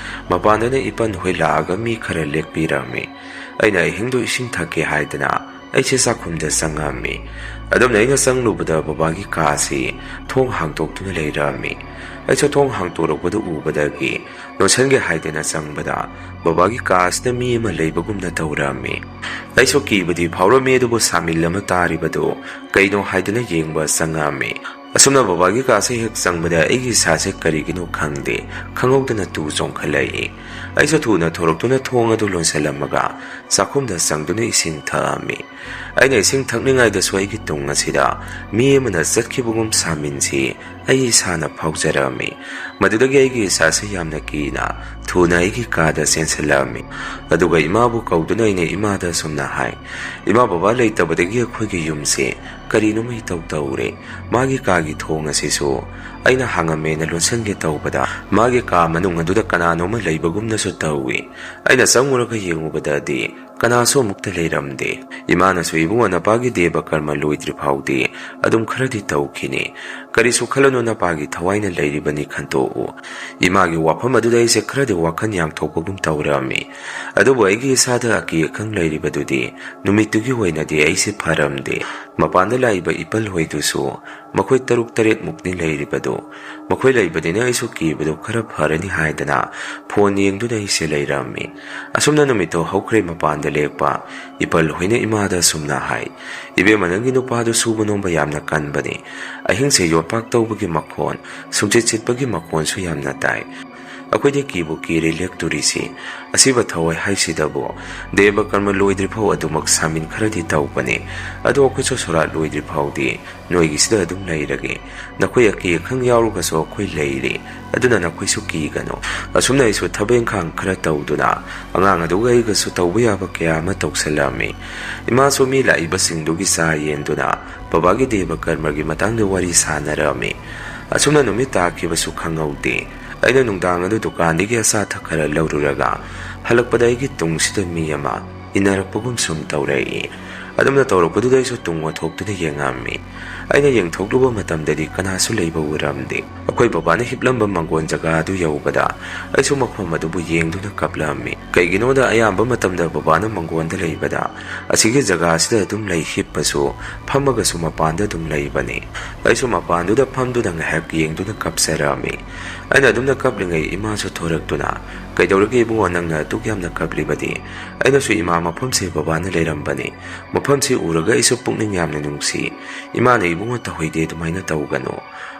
ꯃꯄꯥꯟꯗꯅ ꯏꯄꯟ ꯍꯣꯏ ꯂꯥꯛꯑꯒ ꯃꯤ ꯈꯔ ꯂꯦꯛꯄꯤꯔꯝꯃꯤ꯫ ꯑꯩꯅ ꯑꯍꯤꯡꯗꯨ ꯏꯁꯤꯡ ꯊꯛꯀꯦ ꯍꯥꯏꯗꯅ ꯑꯩꯁꯦ ꯆꯥꯛꯈꯨꯝꯗ ꯆꯪꯉꯝꯃꯤ꯫ ꯑꯗꯨꯝꯅ ꯑꯩꯅ ꯆꯪꯂꯨꯕꯗ ꯕꯕꯥꯒꯤ ꯀꯥꯁꯤ ꯊꯣꯡ ꯍꯥꯡꯗꯣꯛꯇꯨꯅ ꯂꯩꯔꯝꯃꯤ꯫ ꯑꯩꯁꯨ ꯊꯣꯡ ꯍꯥꯡꯗꯣꯔꯛꯄꯗꯨ ꯎꯕꯗꯒꯤ ꯂꯣꯟꯁꯟꯒꯦ ꯍꯥꯏꯗꯅ ꯆꯪꯕꯗ ꯕꯕꯥꯒꯤ ꯀꯥꯁꯤꯗ ꯃꯤ ꯑꯃ ꯂꯩꯕꯒꯨꯝꯅ ꯇꯧꯔꯝꯃꯤ꯫ ꯑꯩꯁꯨ ꯀꯤꯕꯗꯤ ꯐꯥꯎꯔꯝꯃꯤ, ꯑꯗꯨꯕꯨ ꯁꯥꯃꯤꯜ ꯑꯃ ꯇꯥꯔꯤꯕꯗꯨ ꯀꯩꯅꯣ ꯍꯥꯏꯗꯨꯅ ꯌꯦꯡꯕ ꯆꯪꯉꯝꯃꯤ꯫ ꯑꯁꯨꯝꯅ ꯕꯕꯥꯒꯤ ꯀꯥꯁꯦ ꯍꯦꯛ ꯆꯪꯕꯗ ꯑꯩꯒꯤ ꯏꯁꯥꯁꯦ ꯀꯔꯤꯒꯤꯅꯣ ꯈꯪꯗꯦ, ꯈꯪꯍꯧꯗꯅ ꯇꯨ ꯆꯣꯡꯈꯠꯂꯛꯏ꯫ ꯑꯩꯁꯨ ꯊꯨꯅ ꯊꯣꯔꯛꯇꯨꯅ ꯊꯣꯡ ꯑꯗꯨ ꯂꯣꯟꯁꯤꯜꯂꯝꯃꯒ ꯆꯥꯛꯈꯨꯝꯗ ꯆꯪꯗꯨꯅ ꯏꯁꯤꯡ ꯊꯛꯑꯝꯃꯤ꯫ ꯑꯩꯅ ꯏꯁꯤꯡ ꯊꯛꯅꯤꯡꯉꯥꯏꯗꯁꯨ ꯑꯩꯒꯤ ꯇꯨꯡ ꯑꯁꯤꯗ ꯃꯤ ꯑꯃꯅ ꯆꯠꯈꯤꯕꯒꯨꯝ ꯁꯥꯃꯤꯟꯁꯤ ꯑꯩ ꯏꯁꯥꯅ ꯐꯥꯎꯖꯔꯝꯃꯤ꯫ ꯃꯗꯨꯗꯒꯤ ꯑꯩꯒꯤ ꯏꯁꯥꯁꯤ ꯌꯥꯝꯅ ꯀꯤꯅ ꯊꯨꯅ ꯑꯩꯒꯤ ꯀꯥꯗ ꯆꯦꯟꯁꯤꯜꯂꯛꯑꯝꯃꯤ꯫ ꯑꯗꯨꯒ ꯏꯃꯥꯕꯨ ꯀꯧꯗꯨꯅ ꯑꯩꯅ ꯏꯃꯥꯗ ꯑꯁꯨꯝꯅ ꯍꯥꯏ, "ꯏꯃꯥ, ꯕꯕꯥ ꯂꯩꯇꯕꯗꯒꯤ ꯑꯩꯈꯣꯏꯒꯤ ꯌꯨꯝꯁꯤ ꯀꯔꯤꯅꯣꯃ ꯏꯇꯧ ꯇꯧꯔꯦ꯫ ꯃꯥꯒꯤ ꯀꯥꯒꯤ ꯊꯣꯡ ꯑꯁꯤꯁꯨ ꯑꯩꯅ ꯍꯥꯡꯉꯝꯃꯦꯅ ꯂꯣꯟꯁꯤꯟꯒꯦ ꯇꯧꯕꯗ ꯃꯥꯒꯤ ꯀꯥ ꯃꯅꯨꯡ ꯑꯗꯨꯗ ꯀꯅꯥꯅꯣꯃ ꯂꯩꯕꯒꯨꯝꯅꯁꯨ ꯇꯧꯏ꯫ ꯑꯩꯅ ꯆꯪꯉꯨꯔꯒ ꯌꯦꯡꯉꯨꯕꯗꯗꯤ ꯀꯅꯥꯁꯨ ꯑꯃꯨꯛꯇ ꯂꯩꯔꯝꯗꯦ꯫ ꯏꯃꯥꯅꯁꯨ, 'ꯏꯕꯨꯡꯉꯣ, ꯅꯄꯥꯒꯤ ꯗꯦꯕ ꯀꯔꯃ ꯂꯣꯏꯗ꯭ꯔꯤ ꯐꯥꯎꯗꯤ ꯑꯗꯨꯝ ꯈꯔꯗꯤ ꯇꯧꯈꯤꯅꯤ꯫ ꯀꯔꯤꯁꯨ ꯈꯜꯂꯅꯨ, ꯅꯄꯥꯒꯤ ꯊꯋꯥꯏꯅ ꯂꯩꯔꯤꯕꯅꯤ, ꯈꯟꯇꯣꯛꯎ.' ꯏꯃꯥꯒꯤ ꯋꯥꯐꯝ ꯑꯗꯨꯗ ꯑꯩꯁꯦ ꯈꯔꯗꯤ ꯋꯥꯈꯜ ꯌꯥꯡꯊꯣꯛꯄꯒꯨꯝ ꯇꯧꯔꯝꯃꯤ꯫ ꯑꯗꯨꯕꯨ ꯑꯩꯒꯤ ꯏꯁꯥꯗ ꯑꯀꯤ ꯑꯈꯪ ꯂꯩꯔꯤꯕꯗꯨꯗꯤ ꯅꯨꯃꯤꯠꯇꯨꯒꯤ ꯑꯣꯏꯅꯗꯤ ꯑꯩꯁꯦ ꯐꯔꯝꯗꯦ꯫ ꯃꯄꯥꯟꯗ ꯂꯥꯛꯏꯕ ꯏꯄꯜ ꯍꯣꯏꯗꯨꯁꯨ ꯃꯈꯣꯏ ꯇꯔꯨꯛ ꯇꯔꯦꯠ ꯃꯨꯛꯅꯤ ꯂꯩꯔꯤꯕꯗꯨ꯫ ꯃꯈꯣꯏ ꯂꯩꯕꯅꯤꯅ ꯑꯩꯁꯨ ꯀꯤꯕꯗꯨ ꯈꯔ ꯐꯔꯅꯤ ꯍꯥꯏꯗꯅ ꯐꯣꯟ ꯌꯦꯡꯗꯨꯅ ꯑꯩꯁꯦ ꯂꯩꯔꯝꯃꯤ꯫ ꯑꯁꯨꯝꯅ ꯅꯨꯃꯤꯠꯇꯣ ꯍꯧꯈ꯭ꯔꯦ꯫ ꯃꯄꯥꯟꯗ ꯂꯦꯛꯄ ꯏꯄꯜ ꯍꯣꯏꯅ ꯏꯃꯥꯗ ꯑꯁꯨꯝꯅ ꯍꯥꯏ, "ꯏꯕꯦꯝꯃ, ꯅꯪꯒꯤ ꯅꯨꯄꯥꯗꯨ ꯁꯨꯕ ꯅꯣꯝꯕ ꯌꯥꯝꯅ ꯀꯟꯕꯅꯤ꯫ ꯑꯍꯤꯡꯁꯦ ꯌꯣꯠꯄꯥꯛ ꯇꯧꯕꯒꯤ ꯃꯈꯣꯟ, ꯁꯨꯝꯆꯤꯠ ꯆꯤꯠꯄꯒꯤ ꯃꯈꯣꯟꯁꯨ ꯌꯥꯝꯅ ꯇꯥꯏ꯫ ꯑꯩꯈꯣꯏꯗꯤ ꯀꯤꯕꯨ ꯀꯤꯔꯦ ꯂꯦꯛꯇꯣꯔꯤꯁꯤ꯫ ꯑꯁꯤꯕ ꯊꯋꯥꯏ ꯍꯥꯏꯁꯤꯗꯕꯨ ꯗꯦꯕ ꯀꯔꯃ ꯂꯣꯏꯗ꯭ꯔꯤꯐꯥꯎ ꯑꯗꯨꯃꯛ ꯁꯥꯃꯤꯟ ꯈꯔꯗꯤ ꯇꯧꯕꯅꯤ꯫ ꯑꯗꯣ ꯑꯩꯈꯣꯏꯁꯨ ꯁꯣꯔꯥꯠ ꯂꯣꯏꯗ꯭ꯔꯤ ꯐꯥꯎꯗꯤ ꯅꯣꯏꯒꯤꯁꯤꯗ ꯑꯗꯨꯝ ꯂꯩꯔꯒꯦ꯫ ꯅꯈꯣꯏ ꯑꯀꯤ ꯑꯈꯪ ꯌꯥꯎꯔꯒꯁꯨ ꯑꯩꯈꯣꯏ ꯂꯩꯔꯤ꯫ ꯑꯗꯨꯅ ꯅꯈꯣꯏꯁꯨ ꯀꯤꯒꯅꯨ꯫" ꯑꯁꯨꯝꯅ ꯑꯩꯁꯨ ꯊꯕꯛ ꯏꯪꯈꯥꯡ ꯈꯔ ꯇꯧꯗꯨꯅ ꯑꯉꯥꯡ ꯑꯗꯨꯒ ꯑꯩꯒꯁꯨ ꯇꯧꯕ ꯌꯥꯕ ꯀꯌꯥ ꯑꯃ ꯇꯧꯁꯜꯂꯝꯃꯤ꯫ ꯏꯃꯥꯁꯨ ꯃꯤ ꯂꯥꯛꯏꯕꯁꯤꯡꯗꯨꯒꯤ ꯆꯥ ꯌꯦꯟꯗꯨꯅ ꯕꯕꯥꯒꯤ ꯗꯦꯕ ꯀꯔꯃꯒꯤ ꯃꯇꯥꯡꯗ ꯋꯥꯔꯤ ꯁꯥꯟꯅꯔꯝꯃꯤ꯫ ꯑꯁꯨꯝꯅ ꯅꯨꯃꯤꯠ ꯇꯥꯈꯤꯕꯁꯨ ꯈꯪꯍꯧꯗꯦ꯫ ꯑꯩꯅ ꯅꯨꯡꯗꯥꯡ ꯑꯗꯨ ꯗꯨꯀꯥꯟꯗꯒꯤ ꯑꯆꯥ ꯑꯊꯛ ꯈꯔ ꯂꯧꯔꯨꯔꯒ ꯍꯜꯂꯛꯄꯗ ꯑꯩꯒꯤ ꯇꯨꯡꯁꯤꯗ ꯃꯤ ꯑꯃ ꯏꯟꯅꯔꯛꯄꯒꯨꯝ ꯁꯨꯝ ꯇꯧꯔꯛꯏ꯫ ꯑꯗꯨꯝꯅ ꯇꯧꯔꯛꯄꯗꯨꯗ ꯑꯩꯁꯨ ꯇꯨꯡ ꯑꯣꯟꯊꯣꯛꯇꯨꯅ ꯌꯦꯡꯉꯝꯃꯤ꯫ ꯑꯩꯅ ꯌꯦꯡꯊꯣꯛꯂꯨꯕ ꯃꯇꯝꯗꯗꯤ ꯀꯅꯥꯁꯨ ꯂꯩꯕ ꯎꯔꯝꯗꯦ꯫ ꯑꯩꯈꯣꯏ ꯕꯕꯥꯅ ꯍꯤꯞꯂꯝꯕ ꯃꯪꯒꯣꯟ ꯖꯒꯥ ꯑꯗꯨ ꯌꯧꯕꯗ ꯑꯩꯁꯨ ꯃꯐꯝ ꯑꯗꯨꯕꯨ ꯌꯦꯡꯗꯨꯅ ꯀꯞꯂꯝꯃꯤ꯫ ꯀꯩꯒꯤꯅꯣꯗ ꯑꯌꯥꯝꯕ ꯃꯇꯝꯗ ꯕꯕꯥꯅ ꯃꯪꯒꯣꯟꯗ ꯂꯩꯕꯗ ꯑꯁꯤꯒꯤ ꯖꯒꯥꯁꯤꯗ ꯑꯗꯨꯝ ꯂꯩ, ꯍꯤꯞꯄꯁꯨ ꯐꯝꯃꯒꯁꯨ ꯃꯄꯥꯟꯗ ꯑꯗꯨꯝ ꯂꯩꯕꯅꯤ꯫ ꯑꯩꯁꯨ ꯃꯄꯥꯟꯗꯨꯗ ꯐꯝꯗꯨꯅ ꯉꯥꯏꯍꯥꯛ ꯌꯦꯡꯗꯨꯅ ꯀꯞꯆꯔꯝꯃꯤ꯫ ꯑꯩꯅ ꯑꯗꯨꯝꯅ ꯀꯞꯂꯤꯉꯩ ꯏꯃꯥꯁꯨ ꯊꯣꯔꯛꯇꯨꯅ, "ꯀꯩꯗꯧꯔꯒꯦ ꯏꯕꯨꯡꯉꯣ, ꯅꯪꯅ ꯑꯗꯨꯛ ꯌꯥꯝꯅ ꯀꯞꯂꯤꯕꯗꯤ?" ꯑꯩꯅꯁꯨ, "ꯏꯃꯥ, ꯃꯐꯝꯁꯦ ꯕꯕꯥꯅ ꯂꯩꯔꯝꯕꯅꯤ꯫ ꯃꯐꯝꯁꯤ ꯎꯔꯒ ꯑꯩꯁꯨ ꯄꯨꯛꯅꯤꯡ ꯌꯥꯝꯅ ꯅꯨꯡꯁꯤ꯫ ꯏꯃꯥꯅ, 'ꯏꯕꯨꯡꯉꯣ, ꯇꯧꯍꯩꯗꯦ, ꯑꯗꯨꯃꯥꯏꯅ ꯇꯧꯒꯅꯨ꯫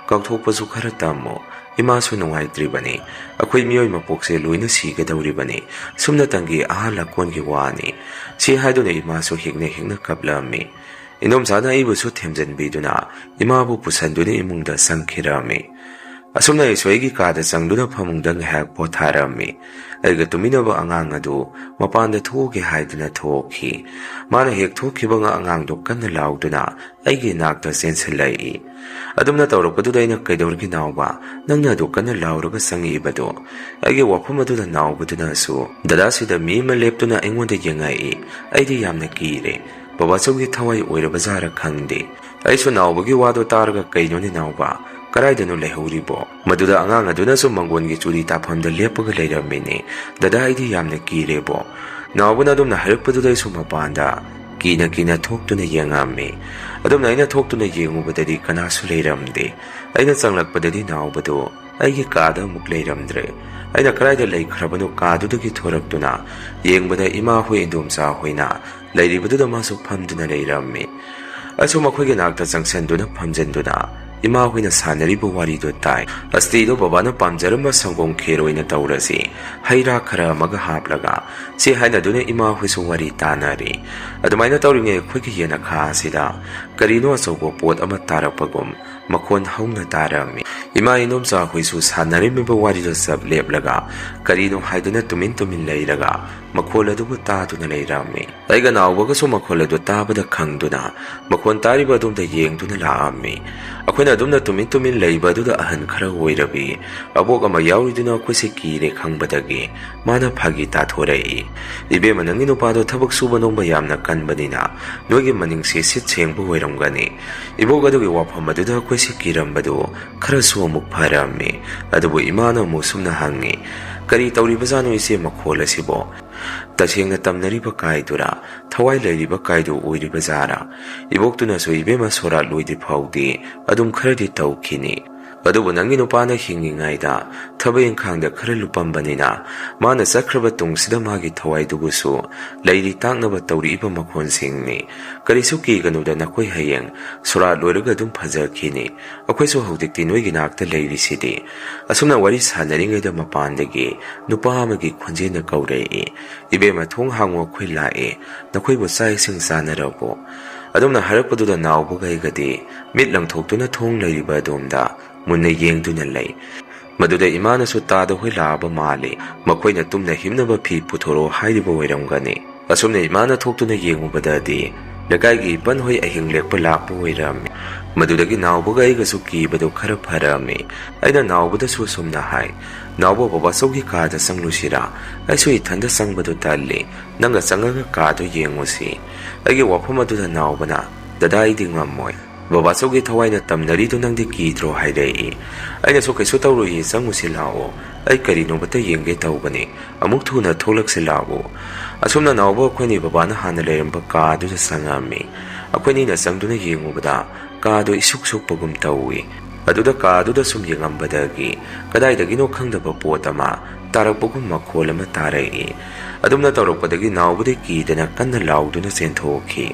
ꯀꯥꯎꯊꯣꯛꯄꯁꯨ ꯈꯔ ꯇꯝꯃꯨ꯫ ꯏꯃꯥꯁꯨ ꯅꯨꯡꯉꯥꯏꯇ꯭ꯔꯤꯕꯅꯤ꯫ ꯑꯩꯈꯣꯏ ꯃꯤꯑꯣꯏ ꯃꯄꯣꯛꯁꯦ ꯂꯣꯏꯅ ꯁꯤꯒꯗꯧꯔꯤꯕꯅꯤ꯫ ꯁꯨꯝꯅꯇꯪꯒꯤ ꯑꯍꯥꯟ ꯂꯀꯣꯟꯒꯤ ꯋꯥꯅꯤ.' ꯁꯤ ꯍꯥꯏꯗꯨꯅ ꯏꯃꯥꯁꯨ ꯍꯦꯛꯅ ꯍꯦꯛꯅ ꯀꯞꯂꯝꯃꯤ꯫ ꯏꯅꯣꯝꯆꯥꯅ ꯑꯩꯕꯨꯁꯨ ꯊꯦꯝꯖꯤꯟꯕꯤꯗꯨꯅ ꯏꯃꯥꯕꯨ ꯄꯨꯁꯟꯗꯨꯅ ꯏꯃꯨꯡꯗ ꯆꯪꯈꯤꯔꯝꯃꯤ꯫ ꯑꯁꯨꯝꯅ ꯑꯩꯁꯨ ꯑꯩꯒꯤ ꯀꯥꯗ ꯆꯪꯗꯨꯅ ꯐꯃꯨꯡꯗ ꯉꯥꯏꯍꯥꯛ ꯄꯣꯊꯥꯔꯝꯃꯤ꯫ ꯑꯩꯒ ꯇꯨꯃꯤꯟꯅꯕ ꯑꯉꯥꯡ ꯑꯗꯨ ꯃꯄꯥꯟꯗ ꯊꯣꯛꯎꯒꯦ ꯍꯥꯏꯗꯨꯅ ꯊꯣꯛꯈꯤ꯫ ꯃꯥꯅ ꯍꯦꯛ ꯊꯣꯛꯈꯤꯕꯒ ꯑꯉꯥꯡꯗꯨ ꯀꯟꯅ ꯂꯥꯎꯗꯨꯅ ꯑꯩꯒꯤ ꯏꯅꯥꯛꯇ ꯆꯦꯟꯁꯤꯜꯂꯛꯏ꯫ ꯑꯗꯨꯝꯅ ꯇꯧꯔꯛꯄꯗꯨꯗ ꯑꯩꯅ, "ꯀꯩꯗꯧꯔꯒꯦ ꯅꯥꯎꯕ? ꯅꯪꯅ ꯑꯗꯨ ꯀꯟꯅ ꯂꯥꯎꯔꯒ ꯆꯪꯉꯛꯏꯕꯗꯨ?" ꯑꯩꯒꯤ ꯋꯥꯐꯝ ꯑꯗꯨꯗ ꯅꯥꯎꯕꯗꯨꯅꯁꯨ, "ꯗꯗꯥ, ꯁꯤꯗ ꯃꯤ ꯑꯃ ꯂꯦꯞꯇꯨꯅ ꯑꯩꯉꯣꯟꯗ ꯌꯦꯡꯉꯛꯏ꯫ ꯑꯩꯗꯤ ꯌꯥꯝꯅ ꯀꯤꯔꯦ꯫ ꯕꯕꯥꯆꯧꯒꯤ ꯊꯋꯥꯏ ꯑꯣꯏꯔꯕ ꯖꯥꯔ ꯈꯪꯗꯦ꯫" ꯑꯩꯁꯨ ꯅꯥꯎꯕꯒꯤ ꯋꯥꯗꯣ ꯇꯥꯔꯒ, "ꯀꯩꯅꯣꯅꯦ ꯅꯥꯎꯕ? ꯀꯗꯥꯏꯗꯅꯣ ꯂꯩꯍꯧꯔꯤꯕꯣ?" ꯃꯗꯨꯗ ꯑꯉꯥꯡ ꯑꯗꯨꯅꯁꯨ ꯃꯪꯒꯣꯟꯒꯤ ꯆꯨꯔꯤ ꯇꯥꯐꯝꯗ ꯂꯦꯞꯄꯒ ꯂꯩꯔꯝꯃꯤꯅꯦ꯫ "ꯗꯗꯥ, ꯑꯩꯗꯤ ꯌꯥꯝꯅ ꯀꯤꯔꯦꯕꯣ꯫" ꯅꯥꯎꯕꯅ ꯑꯗꯨꯝꯅ ꯍꯥꯏꯔꯛꯄꯗꯨꯗ ꯑꯩꯁꯨ ꯃꯄꯥꯟꯗ ꯀꯤꯅ ꯀꯤꯅ ꯊꯣꯛꯇꯨꯅ ꯌꯦꯡꯉꯝꯃꯤ꯫ ꯑꯗꯨꯝꯅ ꯑꯩꯅ ꯊꯣꯛꯇꯨꯅ ꯌꯦꯡꯉꯨꯕꯗꯗꯤ ꯀꯅꯥꯁꯨ ꯂꯩꯔꯝꯗꯦ꯫ ꯑꯩꯅ ꯆꯪꯂꯛꯄꯗꯗꯤ ꯅꯥꯎꯕꯗꯨ ꯑꯩꯒꯤ ꯀꯥꯗ ꯑꯃꯨꯛ ꯂꯩꯔꯝꯗ꯭ꯔꯦ꯫ ꯑꯩꯅ ꯀꯗꯥꯏꯗ ꯂꯩꯈ꯭ꯔꯕꯅꯣ ꯀꯥꯗꯨꯗꯒꯤ ꯊꯣꯔꯛꯇꯨꯅ ꯌꯦꯡꯕꯗ ꯏꯃꯥ ꯍꯣꯏ ꯏꯟꯗꯣꯝꯆꯥ ꯍꯣꯏꯅ ꯂꯩꯔꯤꯕꯗꯨꯗ ꯃꯥꯁꯨ ꯐꯝꯗꯨꯅ ꯂꯩꯔꯝꯃꯤ꯫ ꯑꯩꯁꯨ ꯃꯈꯣꯏꯒꯤ ꯅꯥꯛꯇ ꯆꯪꯁꯤꯟꯗꯨꯅ ꯐꯝꯖꯤꯟꯗꯨꯅ ꯏꯃꯥ ꯍꯣꯏꯅ ꯁꯥꯟꯅꯔꯤꯕ ꯋꯥꯔꯤꯗꯨ ꯇꯥꯏ꯫ ꯑꯁꯇꯤꯗꯣ ꯕꯕꯥꯅ ꯄꯥꯝꯖꯔꯝꯕ ꯁꯪꯒꯣꯝ ꯈꯦꯔ ꯑꯣꯏꯅ ꯇꯧꯔꯁꯤ, ꯍꯩ ꯔꯥ ꯈꯔ ꯑꯃꯒ ꯍꯥꯞꯂꯒ ꯁꯤ ꯍꯥꯏꯅꯗꯨꯅ ꯏꯃꯥ ꯍꯣꯏꯁꯨ ꯋꯥꯔꯤ ꯇꯥꯅꯔꯤ꯫ ꯑꯗꯨꯃꯥꯏꯅ ꯇꯧꯔꯤꯉꯩ ꯑꯩꯈꯣꯏꯒꯤ ꯌꯦꯅꯈꯥ ꯑꯁꯤꯗ ꯀꯔꯤꯅꯣ ꯑꯆꯧꯕ ꯄꯣꯠ ꯑꯃ ꯇꯥꯔꯛꯄꯒꯨꯝ ꯃꯈꯣꯟ ꯍꯧꯅ ꯇꯥꯔꯝꯃꯤ꯫ ꯏꯃꯥ ꯏꯟꯗꯣꯝꯆꯥ ꯍꯣꯏꯁꯨ ꯁꯥꯟꯅꯔꯝꯃꯤꯕ ꯋꯥꯔꯤꯗꯨ ꯆꯞ ꯂꯦꯞꯂꯒ ꯀꯔꯤꯅꯣ ꯍꯥꯏꯗꯨꯅ ꯇꯨꯃꯤꯟ ꯇꯨꯃꯤꯟ ꯂꯩꯔꯒ ꯃꯈꯣꯜ ꯑꯗꯨꯕꯨ ꯇꯥꯗꯨꯅ ꯂꯩꯔꯝꯃꯤ꯫ ꯑꯩꯒ ꯅꯥꯎꯕꯒꯁꯨ ꯃꯈꯣꯜ ꯑꯗꯨ ꯇꯥꯕꯗ ꯈꯪꯗꯨꯅ ꯃꯈꯣꯟ ꯇꯥꯔꯤꯕ ꯑꯗꯣꯝꯗ ꯌꯦꯡꯗꯨꯅ ꯂꯥꯛꯑꯝꯃꯤ꯫ ꯑꯩꯈꯣꯏꯅ ꯑꯗꯨꯝꯅ ꯇꯨꯃꯤꯟ ꯇꯨꯃꯤꯟ ꯂꯩꯕ ꯑꯗꯨꯗ ꯑꯍꯟ ꯈꯔ ꯑꯣꯏꯔꯕꯤ ꯑꯕꯣꯛ ꯑꯃ ꯌꯥꯎꯔꯤꯗꯨꯅ ꯑꯩꯈꯣꯏꯁꯦ ꯀꯤꯔꯦ ꯈꯪꯕꯗꯒꯤ ꯃꯥꯅ ꯐꯥꯒꯤ ꯇꯥꯊꯣꯔꯛꯏ꯫ "ꯏꯕꯦꯝꯃ, ꯅꯪꯒꯤ ꯅꯨꯄꯥꯗꯣ ꯊꯕꯛ ꯁꯨꯕ ꯅꯣꯝꯕ ꯌꯥꯝꯅ ꯀꯟꯕꯅꯤꯅ ꯅꯣꯏꯒꯤ ꯃꯅꯤꯡꯁꯦ ꯁꯤꯠ ꯁꯦꯡꯕ ꯑꯣꯏꯔꯝꯒꯅꯤ"꯫ ꯏꯕꯣꯛ ꯑꯗꯨꯒꯤ ꯋꯥꯐꯝ ꯑꯗꯨꯗ ꯑꯩꯈꯣꯏꯁꯦ ꯀꯤꯔꯝꯕꯗꯨ ꯈꯔꯁꯨ ꯑꯃꯨꯛ ꯐꯔꯝꯃꯤ꯫ ꯑꯗꯨꯕꯨ ꯏꯃꯥꯅ ꯑꯃꯨꯛ ꯁꯨꯝꯅ ꯍꯪꯉꯤ, "ꯀꯔꯤ ꯇꯧꯔꯤꯕꯖꯥꯠꯅꯣ ꯏꯆꯦ ꯃꯈꯣꯜ ꯑꯁꯤꯕꯣ? ꯇꯁꯦꯡꯅ ꯇꯝꯅꯔꯤꯕ ꯀꯥꯏꯗꯨꯔꯥ? ꯊꯋꯥꯏ ꯂꯩꯔꯤꯕ ꯀꯥꯏꯗꯨ ꯑꯣꯏꯔꯤꯕ ꯖꯥꯔꯥ?" ꯏꯕꯣꯛꯇꯨꯅꯁꯨ ꯏꯕꯦꯝꯃ ꯁꯣꯔꯥꯠ ꯂꯣꯏꯗ꯭ꯔꯤ ꯐꯥꯎꯗꯤ ꯑꯗꯨꯝ ꯈꯔꯗꯤ ꯇꯧꯈꯤꯅꯤ꯫ ꯑꯗꯨꯕꯨ ꯅꯪꯒꯤ ꯅꯨꯄꯥꯅ ꯍꯤꯡꯉꯤꯉꯩꯗ ꯊꯕꯛ ꯏꯪꯈꯥꯡꯗ ꯈꯔ ꯂꯨꯞꯄꯝꯕꯅꯤꯅ ꯃꯥꯅ ꯆꯠꯈ꯭ꯔꯕ ꯇꯨꯡꯁꯤꯗ ꯃꯥꯒꯤ ꯊꯋꯥꯏꯗꯨꯕꯨꯁꯨ ꯂꯩꯔꯤ ꯇꯥꯛꯅꯕ ꯇꯧꯔꯛꯏꯕ ꯃꯈꯣꯟꯁꯤꯡꯅꯤ꯫ ꯀꯔꯤꯁꯨ ꯀꯤꯒꯅꯨꯗ, ꯅꯈꯣꯏ ꯍꯌꯦꯡ ꯁꯣꯔꯥꯠ ꯂꯣꯏꯔꯒ ꯑꯗꯨꯝ ꯐꯖꯈꯤꯅꯤ꯫ ꯑꯩꯈꯣꯏꯁꯨ ꯍꯧꯖꯤꯛꯇꯤ ꯅꯣꯏꯒꯤ ꯅꯥꯛꯇ ꯂꯩꯔꯤꯁꯤꯗꯤ꯫ ꯑꯁꯨꯝꯅ ꯋꯥꯔꯤ ꯁꯥꯟꯅꯔꯤꯉꯩꯗ ꯃꯄꯥꯟꯗꯒꯤ ꯅꯨꯄꯥ ꯑꯃꯒꯤ ꯈꯣꯟꯖꯦꯜꯅ ꯀꯧꯔꯛꯏ, "ꯏꯕꯦꯝꯃ, ꯊꯣꯡ ꯍꯥꯡꯉꯣ, ꯑꯩꯈꯣꯏ ꯂꯥꯛꯑꯦ꯫ ꯅꯈꯣꯏꯕꯨ ꯆꯥꯛ ꯏꯁꯤꯡ ꯆꯥꯅꯔꯕꯣ?" ꯑꯗꯨꯝꯅ ꯍꯥꯏꯔꯛꯄꯗꯨꯗ ꯅꯥꯎꯕꯒ ꯑꯩꯒꯗꯤ ꯃꯤꯠ ꯂꯪꯊꯣꯛꯇꯨꯅ ꯊꯣꯡ ꯂꯩꯔꯤꯕ ꯑꯗꯣꯝꯗ ꯃꯨꯟꯅ ꯌꯦꯡꯗꯨꯅ ꯂꯩ꯫ ꯃꯗꯨꯗ ꯏꯃꯥꯅꯁꯨ ꯇꯥꯗ ꯍꯣꯏ ꯂꯥꯛꯑꯕ ꯃꯥꯜꯂꯤ꯫ ꯃꯈꯣꯏꯅ ꯇꯨꯝꯅ ꯍꯤꯞꯅꯕ ꯐꯤ ꯄꯨꯊꯣꯔꯛꯑꯣ ꯍꯥꯏꯔꯤꯕ ꯑꯣꯏꯔꯝꯒꯅꯤ꯫ ꯑꯁꯨꯝꯅ ꯏꯃꯥꯅ ꯊꯣꯛꯇꯨꯅ ꯌꯦꯡꯉꯨꯕꯗꯗꯤ ꯂꯩꯀꯥꯏꯒꯤ ꯏꯄꯟ ꯍꯣꯏ ꯑꯍꯤꯡ ꯂꯦꯛꯄ ꯂꯥꯛꯄ ꯑꯣꯏꯔꯝꯃꯤ꯫ ꯃꯗꯨꯗꯒꯤ ꯅꯥꯎꯕꯒ ꯑꯩꯒꯁꯨ ꯀꯤꯕꯗꯨ ꯈꯔ ꯐꯔꯝꯃꯤ꯫ ꯑꯩꯅ ꯅꯥꯎꯕꯗꯁꯨ ꯑꯁꯨꯝꯅ ꯍꯥꯏ, "ꯅꯥꯎꯕ, ꯕꯕꯥꯆꯧꯒꯤ ꯀꯥꯗ ꯆꯪꯂꯨꯁꯤꯔꯥ? ꯑꯩꯁꯨ ꯏꯊꯟꯗ ꯆꯪꯕꯗꯨ ꯇꯜꯂꯤ꯫ ꯅꯪꯒ ꯆꯪꯉꯒ ꯀꯥꯗꯨ ꯌꯦꯡꯉꯨꯁꯤ"꯫ ꯑꯩꯒꯤ ꯋꯥꯐꯝ ꯑꯗꯨꯗ ꯅꯥꯎꯕꯅ, "ꯗꯗꯥ, ꯑꯩꯗꯤ ꯉꯝꯃꯣꯏ꯫ "ꯕꯕꯥꯆꯧꯒꯤ ꯊꯋꯥꯏꯅ ꯇꯝꯅꯔꯤꯗꯨ ꯅꯪꯗꯤ ꯀꯤꯗ꯭ꯔꯣ?" ꯍꯥꯏꯔꯛꯏ꯫ ꯑꯩꯅꯁꯨ, "ꯀꯩꯁꯨ ꯇꯧꯔꯣꯏꯌꯦ, ꯆꯪꯉꯨꯁꯤ ꯂꯥꯛꯑꯣ, ꯑꯩ ꯀꯔꯤꯅꯣꯕꯇ ꯌꯦꯡꯒꯦ ꯇꯧꯕꯅꯤ, ꯑꯃꯨꯛ ꯊꯨꯅ ꯊꯣꯛꯂꯛꯁꯤ ꯂꯥꯛꯑꯣ"꯫ ꯑꯁꯨꯝꯅ ꯅꯥꯎꯕ ꯑꯩꯈꯣꯏꯅꯤ ꯕꯕꯥꯅ ꯍꯥꯟꯅ ꯂꯩꯔꯝꯕ ꯀꯥꯗꯨꯗ ꯆꯪꯉꯛꯑꯝꯃꯤ꯫ ꯑꯩꯈꯣꯏꯅꯤꯅ ꯆꯪꯗꯨꯅ ꯌꯦꯡꯉꯨꯕꯗ ꯀꯥꯗꯣ ꯏꯁꯨꯛ ꯁꯨꯛꯄꯒꯨꯝ ꯇꯧꯏ꯫ ꯑꯗꯨꯗ ꯀꯥꯗꯨꯗ ꯁꯨꯝ ꯌꯦꯡꯉꯝꯕꯗꯒꯤ ꯀꯗꯥꯏꯗꯒꯤꯅꯣ ꯈꯪꯗꯕ ꯄꯣꯠ ꯑꯃ ꯇꯥꯔꯛꯄꯒꯨꯝ ꯃꯈꯣꯜ ꯑꯃ ꯇꯥꯔꯛꯏ꯫ ꯑꯗꯨꯝꯅ ꯇꯧꯔꯛꯄꯗꯒꯤ ꯅꯥꯎꯕꯗꯤ ꯀꯤꯗꯅ ꯀꯟꯅ ꯂꯥꯎꯗꯨꯅ ꯆꯦꯟꯊꯣꯛꯈꯤ꯫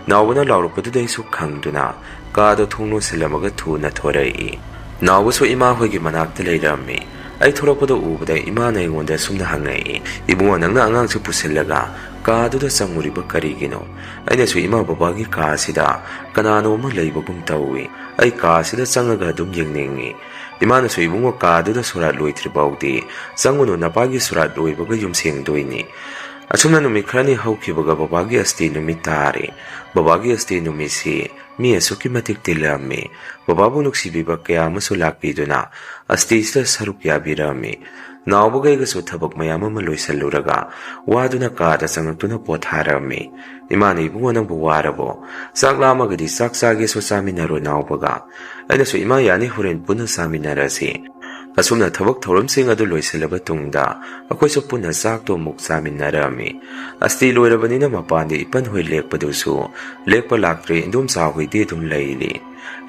ꯅꯥꯎꯕꯅ ꯂꯥꯎꯔꯛꯄꯗꯨꯗ ꯑꯩꯁꯨ ꯈꯪꯗꯨꯅ ꯀꯥꯗꯣ ꯊꯣꯡ ꯂꯣꯟꯁꯤꯜꯂꯝꯃꯒ ꯊꯨꯅ ꯊꯣꯔꯛꯏ꯫ ꯅꯥꯎꯕꯁꯨ ꯏꯃꯥ ꯍꯣꯏꯒꯤ ꯃꯅꯥꯛꯇ ꯂꯩꯔꯝꯃꯤ꯫ ꯑꯩ ꯊꯣꯔꯛꯄꯗ ꯎꯕꯗ ꯏꯃꯥꯅ ꯑꯩꯉꯣꯟꯗ ꯁꯨꯝꯅ ꯍꯪꯉꯛꯏ, "ꯏꯕꯨꯡꯉꯣ, ꯅꯪꯅ ꯑꯉꯥꯡꯁꯨ ꯄꯨꯁꯤꯜꯂꯒ ꯀꯥꯗꯨꯗ ꯆꯪꯉꯨꯔꯤꯕ ꯀꯔꯤꯒꯤꯅꯣ?" ꯑꯩꯅꯁꯨ, "ꯏꯃꯥ, ꯕꯕꯥꯒꯤ ꯀꯥꯁꯤꯗ ꯀꯅꯥꯅꯣ ꯑꯃ ꯂꯩꯕꯒꯨꯝ ꯇꯧꯏ꯫ ꯑꯩ ꯀꯥꯁꯤꯗ ꯆꯪꯉꯒ ꯑꯗꯨꯝ ꯌꯦꯡꯅꯤꯡꯏ"꯫ ꯏꯃꯥꯅꯁꯨ, "ꯏꯕꯨꯡꯉꯣ, ꯀꯥꯗꯨꯗ ꯁꯣꯔꯥꯠ ꯂꯣꯏꯗ꯭ꯔꯤꯐꯥꯎꯗꯤ ꯆꯪꯉꯨꯅꯨ, ꯅꯄꯥꯒꯤ ꯁꯣꯔꯥꯠ ꯂꯣꯏꯕꯒ ꯌꯨꯝ ꯁꯦꯡꯗꯣꯏꯅꯤ"꯫ ꯑꯁꯨꯝꯅ ꯅꯨꯃꯤꯠ ꯈꯔꯅꯤ ꯍꯧꯈꯤꯕꯒ ꯕꯕꯥꯒꯤ ꯑꯁꯇꯤ ꯅꯨꯃꯤꯠ ꯇꯥꯔꯦ꯫ ꯕꯕꯥꯒꯤ ꯑꯁꯇꯤ ꯅꯨꯃꯤꯠꯁꯤ ꯃꯤ ꯑꯁꯨꯛꯀꯤ ꯃꯇꯤꯛ ꯇꯤꯜꯂꯝꯃꯤ꯫ ꯕꯕꯥꯕꯨ ꯅꯨꯡꯁꯤꯕꯤꯕ ꯀꯌꯥ ꯑꯃꯁꯨ ꯂꯥꯛꯄꯤꯗꯨꯅ ꯑꯁꯇꯤꯁꯤꯗ ꯁꯔꯨꯛ ꯌꯥꯕꯤꯔꯝꯃꯤ꯫ ꯅꯥꯎꯕꯒ ꯑꯩꯒꯁꯨ ꯊꯕꯛ ꯃꯌꯥꯝ ꯑꯃ ꯂꯣꯏꯁꯤꯜꯂꯨꯔꯒ ꯋꯥꯗꯨꯅ ꯀꯥꯗ ꯆꯪꯉꯛꯇꯨꯅ ꯄꯣꯊꯥꯔꯝꯃꯤ꯫ ꯏꯃꯥꯅ, "ꯏꯕꯨꯡꯉꯣ, ꯅꯪꯕꯨ ꯋꯥꯔꯕꯣ? ꯆꯥꯛ ꯂꯥꯝꯃꯒꯗꯤ ꯆꯥꯛ ꯆꯥꯒꯦꯁꯨ ꯆꯥꯃꯤꯟꯅꯔꯣ ꯅꯥꯎꯕꯒ"꯫ ꯑꯩꯅꯁꯨ, "ꯏꯃꯥ, ꯌꯥꯅꯤ, ꯍꯣꯔꯦꯟ ꯄꯨꯟꯅ ꯆꯥꯃꯤꯟꯅꯔꯁꯤ"꯫ ꯑꯁꯨꯝꯅ ꯊꯕꯛ ꯊꯧꯔꯝꯁꯤꯡ ꯑꯗꯨ ꯂꯣꯏꯁꯤꯜꯂꯕ ꯇꯨꯡꯗ ꯑꯩꯈꯣꯏꯁꯨ ꯄꯨꯟꯅ ꯆꯥꯛꯇꯣ ꯑꯃꯨꯛ ꯆꯥꯃꯤꯟꯅꯔꯝꯃꯤ꯫ ꯑꯁꯇꯤ ꯂꯣꯏꯔꯕꯅꯤꯅ ꯃꯄꯥꯟꯗ ꯏꯄꯟ ꯍꯣꯏ ꯂꯦꯛꯄꯗꯨꯁꯨ ꯂꯦꯛꯄ ꯂꯥꯛꯇ꯭ꯔꯦ, ꯏꯟꯗꯣꯝꯆꯥ ꯍꯣꯏꯗꯤ ꯑꯗꯨꯝ ꯂꯩꯔꯤ꯫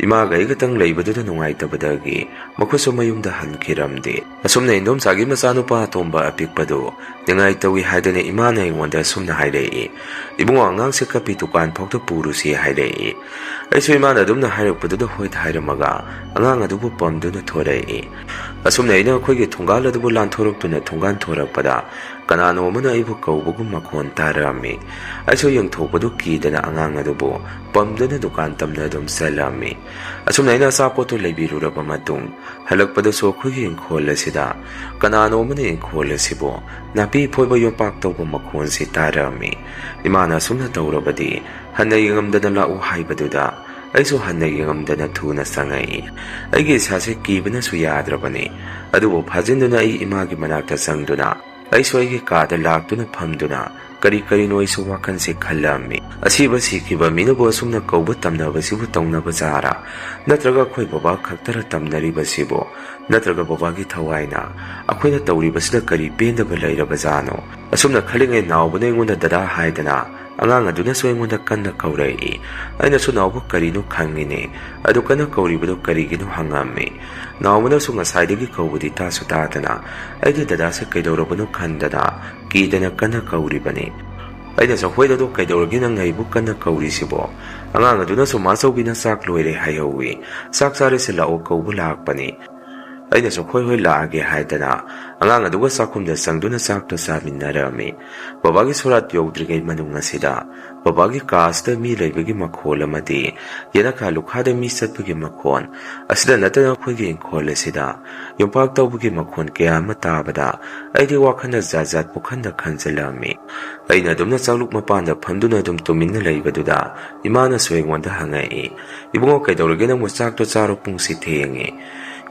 ꯏꯃꯥꯒ ꯑꯩꯒꯇꯪ ꯂꯩꯕꯗꯨꯗ ꯅꯨꯡꯉꯥꯏꯇꯕꯗꯒꯤ ꯃꯈꯣꯏꯁꯨ ꯃꯌꯨꯝꯗ ꯍꯟꯈꯤꯔꯝꯗꯦ꯫ ꯑꯁꯨꯝꯅ ꯏꯟꯗꯣꯝꯆꯥꯒꯤ ꯃꯆꯥꯅꯨꯄꯥ ꯑꯇꯣꯝꯕ ꯑꯄꯤꯛꯄꯗꯨ ꯅꯤꯡꯉꯥꯏ ꯇꯧꯏ ꯍꯥꯏꯗꯅ ꯏꯃꯥꯅ ꯑꯩꯉꯣꯟꯗ ꯁꯨꯝꯅ ꯍꯥꯏꯔꯛꯏ, "ꯏꯕꯨꯡꯉꯣ, ꯑꯉꯥꯡꯁꯦ ꯀꯞꯄꯤ, ꯗꯨꯀꯥꯟ ꯐꯥꯎꯗ ꯄꯨꯔꯨꯁꯤ" ꯍꯥꯏꯔꯛꯏ꯫ ꯑꯩꯁꯨ ꯏꯃꯥꯅ ꯑꯗꯨꯝꯅ ꯍꯥꯏꯔꯛꯄꯗꯨꯗ ꯍꯣꯏ ꯍꯥꯏꯔꯝꯃꯒ ꯑꯉꯥꯡ ꯑꯗꯨꯕꯨ ꯄꯝꯗꯨꯅ ꯊꯣꯔꯛꯏ꯫ ꯑꯁꯨꯝꯅ ꯑꯩꯅ ꯑꯩꯈꯣꯏꯒꯤ ꯊꯣꯡꯒꯥꯜ ꯑꯗꯨꯕꯨ ꯂꯥꯟꯊꯣꯔꯛꯇꯨꯅ ꯊꯣꯡꯒꯥꯟ ꯊꯣꯔꯛꯄꯗ ꯀꯅꯥꯅꯣ ꯑꯃꯅ ꯑꯩꯕꯨ ꯀꯧꯕꯒꯨꯝ ꯃꯈꯣꯟ ꯇꯥꯔꯛꯑꯝꯃꯤ꯫ ꯑꯩꯁꯨ ꯌꯦꯡꯊꯣꯛꯄꯗꯨ ꯀꯤꯗꯅ ꯑꯉꯥꯡ ꯑꯗꯨꯕꯨ ꯄꯝꯗꯨꯅ ꯗꯨꯀꯥꯟ ꯇꯝꯅ ꯑꯗꯨꯝ ꯆꯠꯂꯝꯃꯤ꯫ ꯑꯁꯨꯝꯅ ꯑꯩꯅ ꯑꯆꯥꯄꯣꯠꯇꯨ ꯂꯩꯕꯤꯔꯨꯔꯕ ꯃꯇꯨꯡ ꯍꯜꯂꯛꯄꯗꯁꯨ ꯑꯩꯈꯣꯏꯒꯤ ꯏꯪꯈꯣꯜ ꯑꯁꯤꯗ ꯀꯅꯥꯅꯣ ꯑꯃꯅ ꯏꯪꯈꯣꯜ ꯑꯁꯤꯕꯨ ꯅꯥꯄꯤ ꯐꯣꯏꯕ ꯌꯣꯝꯄꯥꯛ ꯇꯧꯕ ꯃꯈꯣꯟꯁꯤ ꯇꯥꯔꯝꯃꯤ꯫ ꯏꯃꯥꯅ ꯑꯁꯨꯝꯅ ꯇꯧꯔꯕꯗꯤ ꯍꯟꯅ ꯌꯦꯡꯉꯝꯗꯅ ꯂꯥꯛꯎ ꯍꯥꯏꯕꯗꯨꯗ ꯑꯩꯁꯨ ꯍꯟꯅ ꯌꯦꯡꯉꯝꯗꯅ ꯊꯨꯅ ꯆꯪꯉꯛꯏ꯫ ꯑꯩꯒꯤ ꯏꯁꯥꯁꯦ ꯀꯤꯕꯅꯁꯨ ꯌꯥꯗ꯭ꯔꯕꯅꯤ꯫ ꯑꯗꯨꯕꯨ ꯐꯥꯖꯤꯟꯗꯨꯅ ꯑꯩ ꯏꯃꯥꯒꯤ ꯃꯅꯥꯛꯇ ꯆꯪꯗꯨꯅ ꯑꯩꯁꯨ ꯑꯩꯒꯤ ꯀꯥꯗ ꯂꯥꯛꯇꯨꯅ ꯐꯝꯗꯨꯅ ꯀꯔꯤ ꯀꯔꯤꯅꯣ ꯑꯩꯁꯨ ꯋꯥꯈꯜꯁꯦ ꯈꯜꯂꯝꯃꯤ꯫ ꯑꯁꯤꯕ ꯁꯤꯈꯤꯕ ꯃꯤꯅꯕꯨ ꯑꯁꯨꯝꯅ ꯀꯧꯕ ꯇꯝꯅꯕꯁꯤꯕꯨ ꯇꯧꯅꯕ ꯖꯥꯔꯥ? ꯅꯠꯇ꯭ꯔꯒ ꯑꯩꯈꯣꯏ ꯕꯕꯥ ꯈꯛꯇꯔ ꯇꯝꯅꯔꯤꯕꯁꯤꯕꯨ? ꯅꯠꯇ꯭ꯔꯒ ꯕꯕꯥꯒꯤ ꯊꯋꯥꯏꯅ ꯑꯩꯈꯣꯏꯅ ꯇꯧꯔꯤꯕꯁꯤꯗ ꯀꯔꯤ ꯄꯦꯟꯗꯕ ꯂꯩꯔꯕꯖꯥꯠꯅꯣ? ꯑꯁꯨꯝꯅ ꯈꯜꯂꯤꯉꯩ ꯅꯥꯎꯕꯅ ꯑꯩꯉꯣꯟꯗ "ꯗꯗꯥ" ꯍꯥꯏꯗꯅ ꯑꯉꯥꯡ ꯑꯗꯨꯅꯁꯨ ꯑꯩꯉꯣꯟꯗ ꯀꯟꯅ ꯀꯧꯔꯛꯏ꯫ ꯑꯩꯅꯁꯨ ꯅꯥꯎꯕ ꯀꯔꯤꯅꯣ ꯈꯪꯉꯤꯅꯦ꯫ ꯑꯗꯨ ꯀꯟꯅ ꯀꯧꯔꯤꯕꯗꯨ ꯀꯔꯤꯒꯤꯅꯣ ꯍꯪꯉꯝꯃꯤ꯫ ꯅꯥꯎꯕꯅꯁꯨ ꯉꯁꯥꯏꯗꯒꯤ ꯀꯧꯕꯗꯤ ꯇꯥꯁꯨ ꯇꯥꯗꯅ ꯑꯩꯗꯤ ꯗꯗꯥꯁꯦ ꯀꯩꯗꯧꯔꯕꯅꯣ ꯈꯟꯗꯅ ꯀꯤꯗꯅ ꯀꯟꯅ ꯀꯧꯔꯤꯕꯅꯤ꯫ ꯑꯩꯅꯁꯨ "ꯍꯣꯏꯗ, ꯑꯗꯣ ꯀꯩꯗꯧꯔꯒꯦ ꯅꯪ ꯑꯩꯕꯨ ꯀꯟꯅ ꯀꯧꯔꯤꯁꯤꯕꯣ?" ꯑꯉꯥꯡ ꯑꯗꯨꯅꯁꯨ "ꯃꯥꯆꯧꯕꯤꯅ ꯆꯥꯛ ꯂꯣꯏꯔꯦ ꯍꯥꯏꯍꯧꯋꯤ, ꯆꯥꯛ ꯆꯥꯔꯁꯤ ꯂꯥꯛꯑꯣ ꯀꯧꯕ ꯂꯥꯛꯄꯅꯤ"꯫ ꯑꯩꯅꯁꯨ "ꯍꯣꯏ ꯍꯣꯏ ꯂꯥꯛꯑꯒꯦ" ꯍꯥꯏꯗꯅ ꯑꯉꯥꯡ ꯑꯗꯨꯒ ꯆꯥꯛꯈꯨꯝꯗ ꯆꯪꯗꯨꯅ ꯆꯥꯛꯇꯣ ꯆꯥꯃꯤꯟꯅꯔꯝꯃꯤ꯫ ꯕꯕꯥꯒꯤ ꯁꯣꯔꯥꯠ ꯌꯧꯗ꯭ꯔꯤꯉꯩ ꯃꯅꯨꯡ ꯑꯁꯤꯗ ꯕꯕꯥꯒꯤ ꯀꯥ ꯑꯁꯤꯗ ꯃꯤ ꯂꯩꯕꯒꯤ ꯃꯈꯣꯜ ꯑꯃꯗꯤ ꯌꯦꯅꯈꯥ ꯂꯨꯈꯥꯗ ꯃꯤ ꯆꯠꯄꯒꯤ ꯃꯈꯣꯜ, ꯑꯁꯤꯗ ꯅꯠꯇꯅ ꯑꯩꯈꯣꯏꯒꯤ ꯏꯪꯈꯣꯜ ꯑꯁꯤꯗ ꯌꯣꯝꯄꯥꯛ ꯇꯧꯕꯒꯤ ꯃꯈꯣꯜ ꯀꯌꯥ ꯑꯃ ꯇꯥꯕꯗ ꯑꯩꯗꯤ ꯋꯥꯈꯜꯗ ꯖꯥꯠ ꯖꯥꯠ ꯄꯨꯈꯟꯗ ꯈꯟꯖꯜꯂꯝꯃꯤ꯫ ꯑꯩꯅ ꯑꯗꯨꯝꯅ ꯆꯥꯛꯂꯨꯛ ꯃꯄꯥꯟꯗ ꯐꯝꯗꯨꯅ ꯑꯗꯨꯝ ꯇꯨꯃꯤꯟꯅ ꯂꯩꯕꯗꯨꯗ ꯏꯃꯥꯅꯁꯨ ꯑꯩꯉꯣꯟꯗ ꯍꯪꯉꯛꯏ, "ꯏꯕꯨꯡꯉꯣ, ꯀꯩꯗꯧꯔꯒꯦ ꯅꯪꯕꯨ? ꯆꯥꯛꯇꯣ ꯆꯥꯔꯣ, ꯄꯨꯡꯁꯤ ꯊꯦꯡꯉꯦ"꯫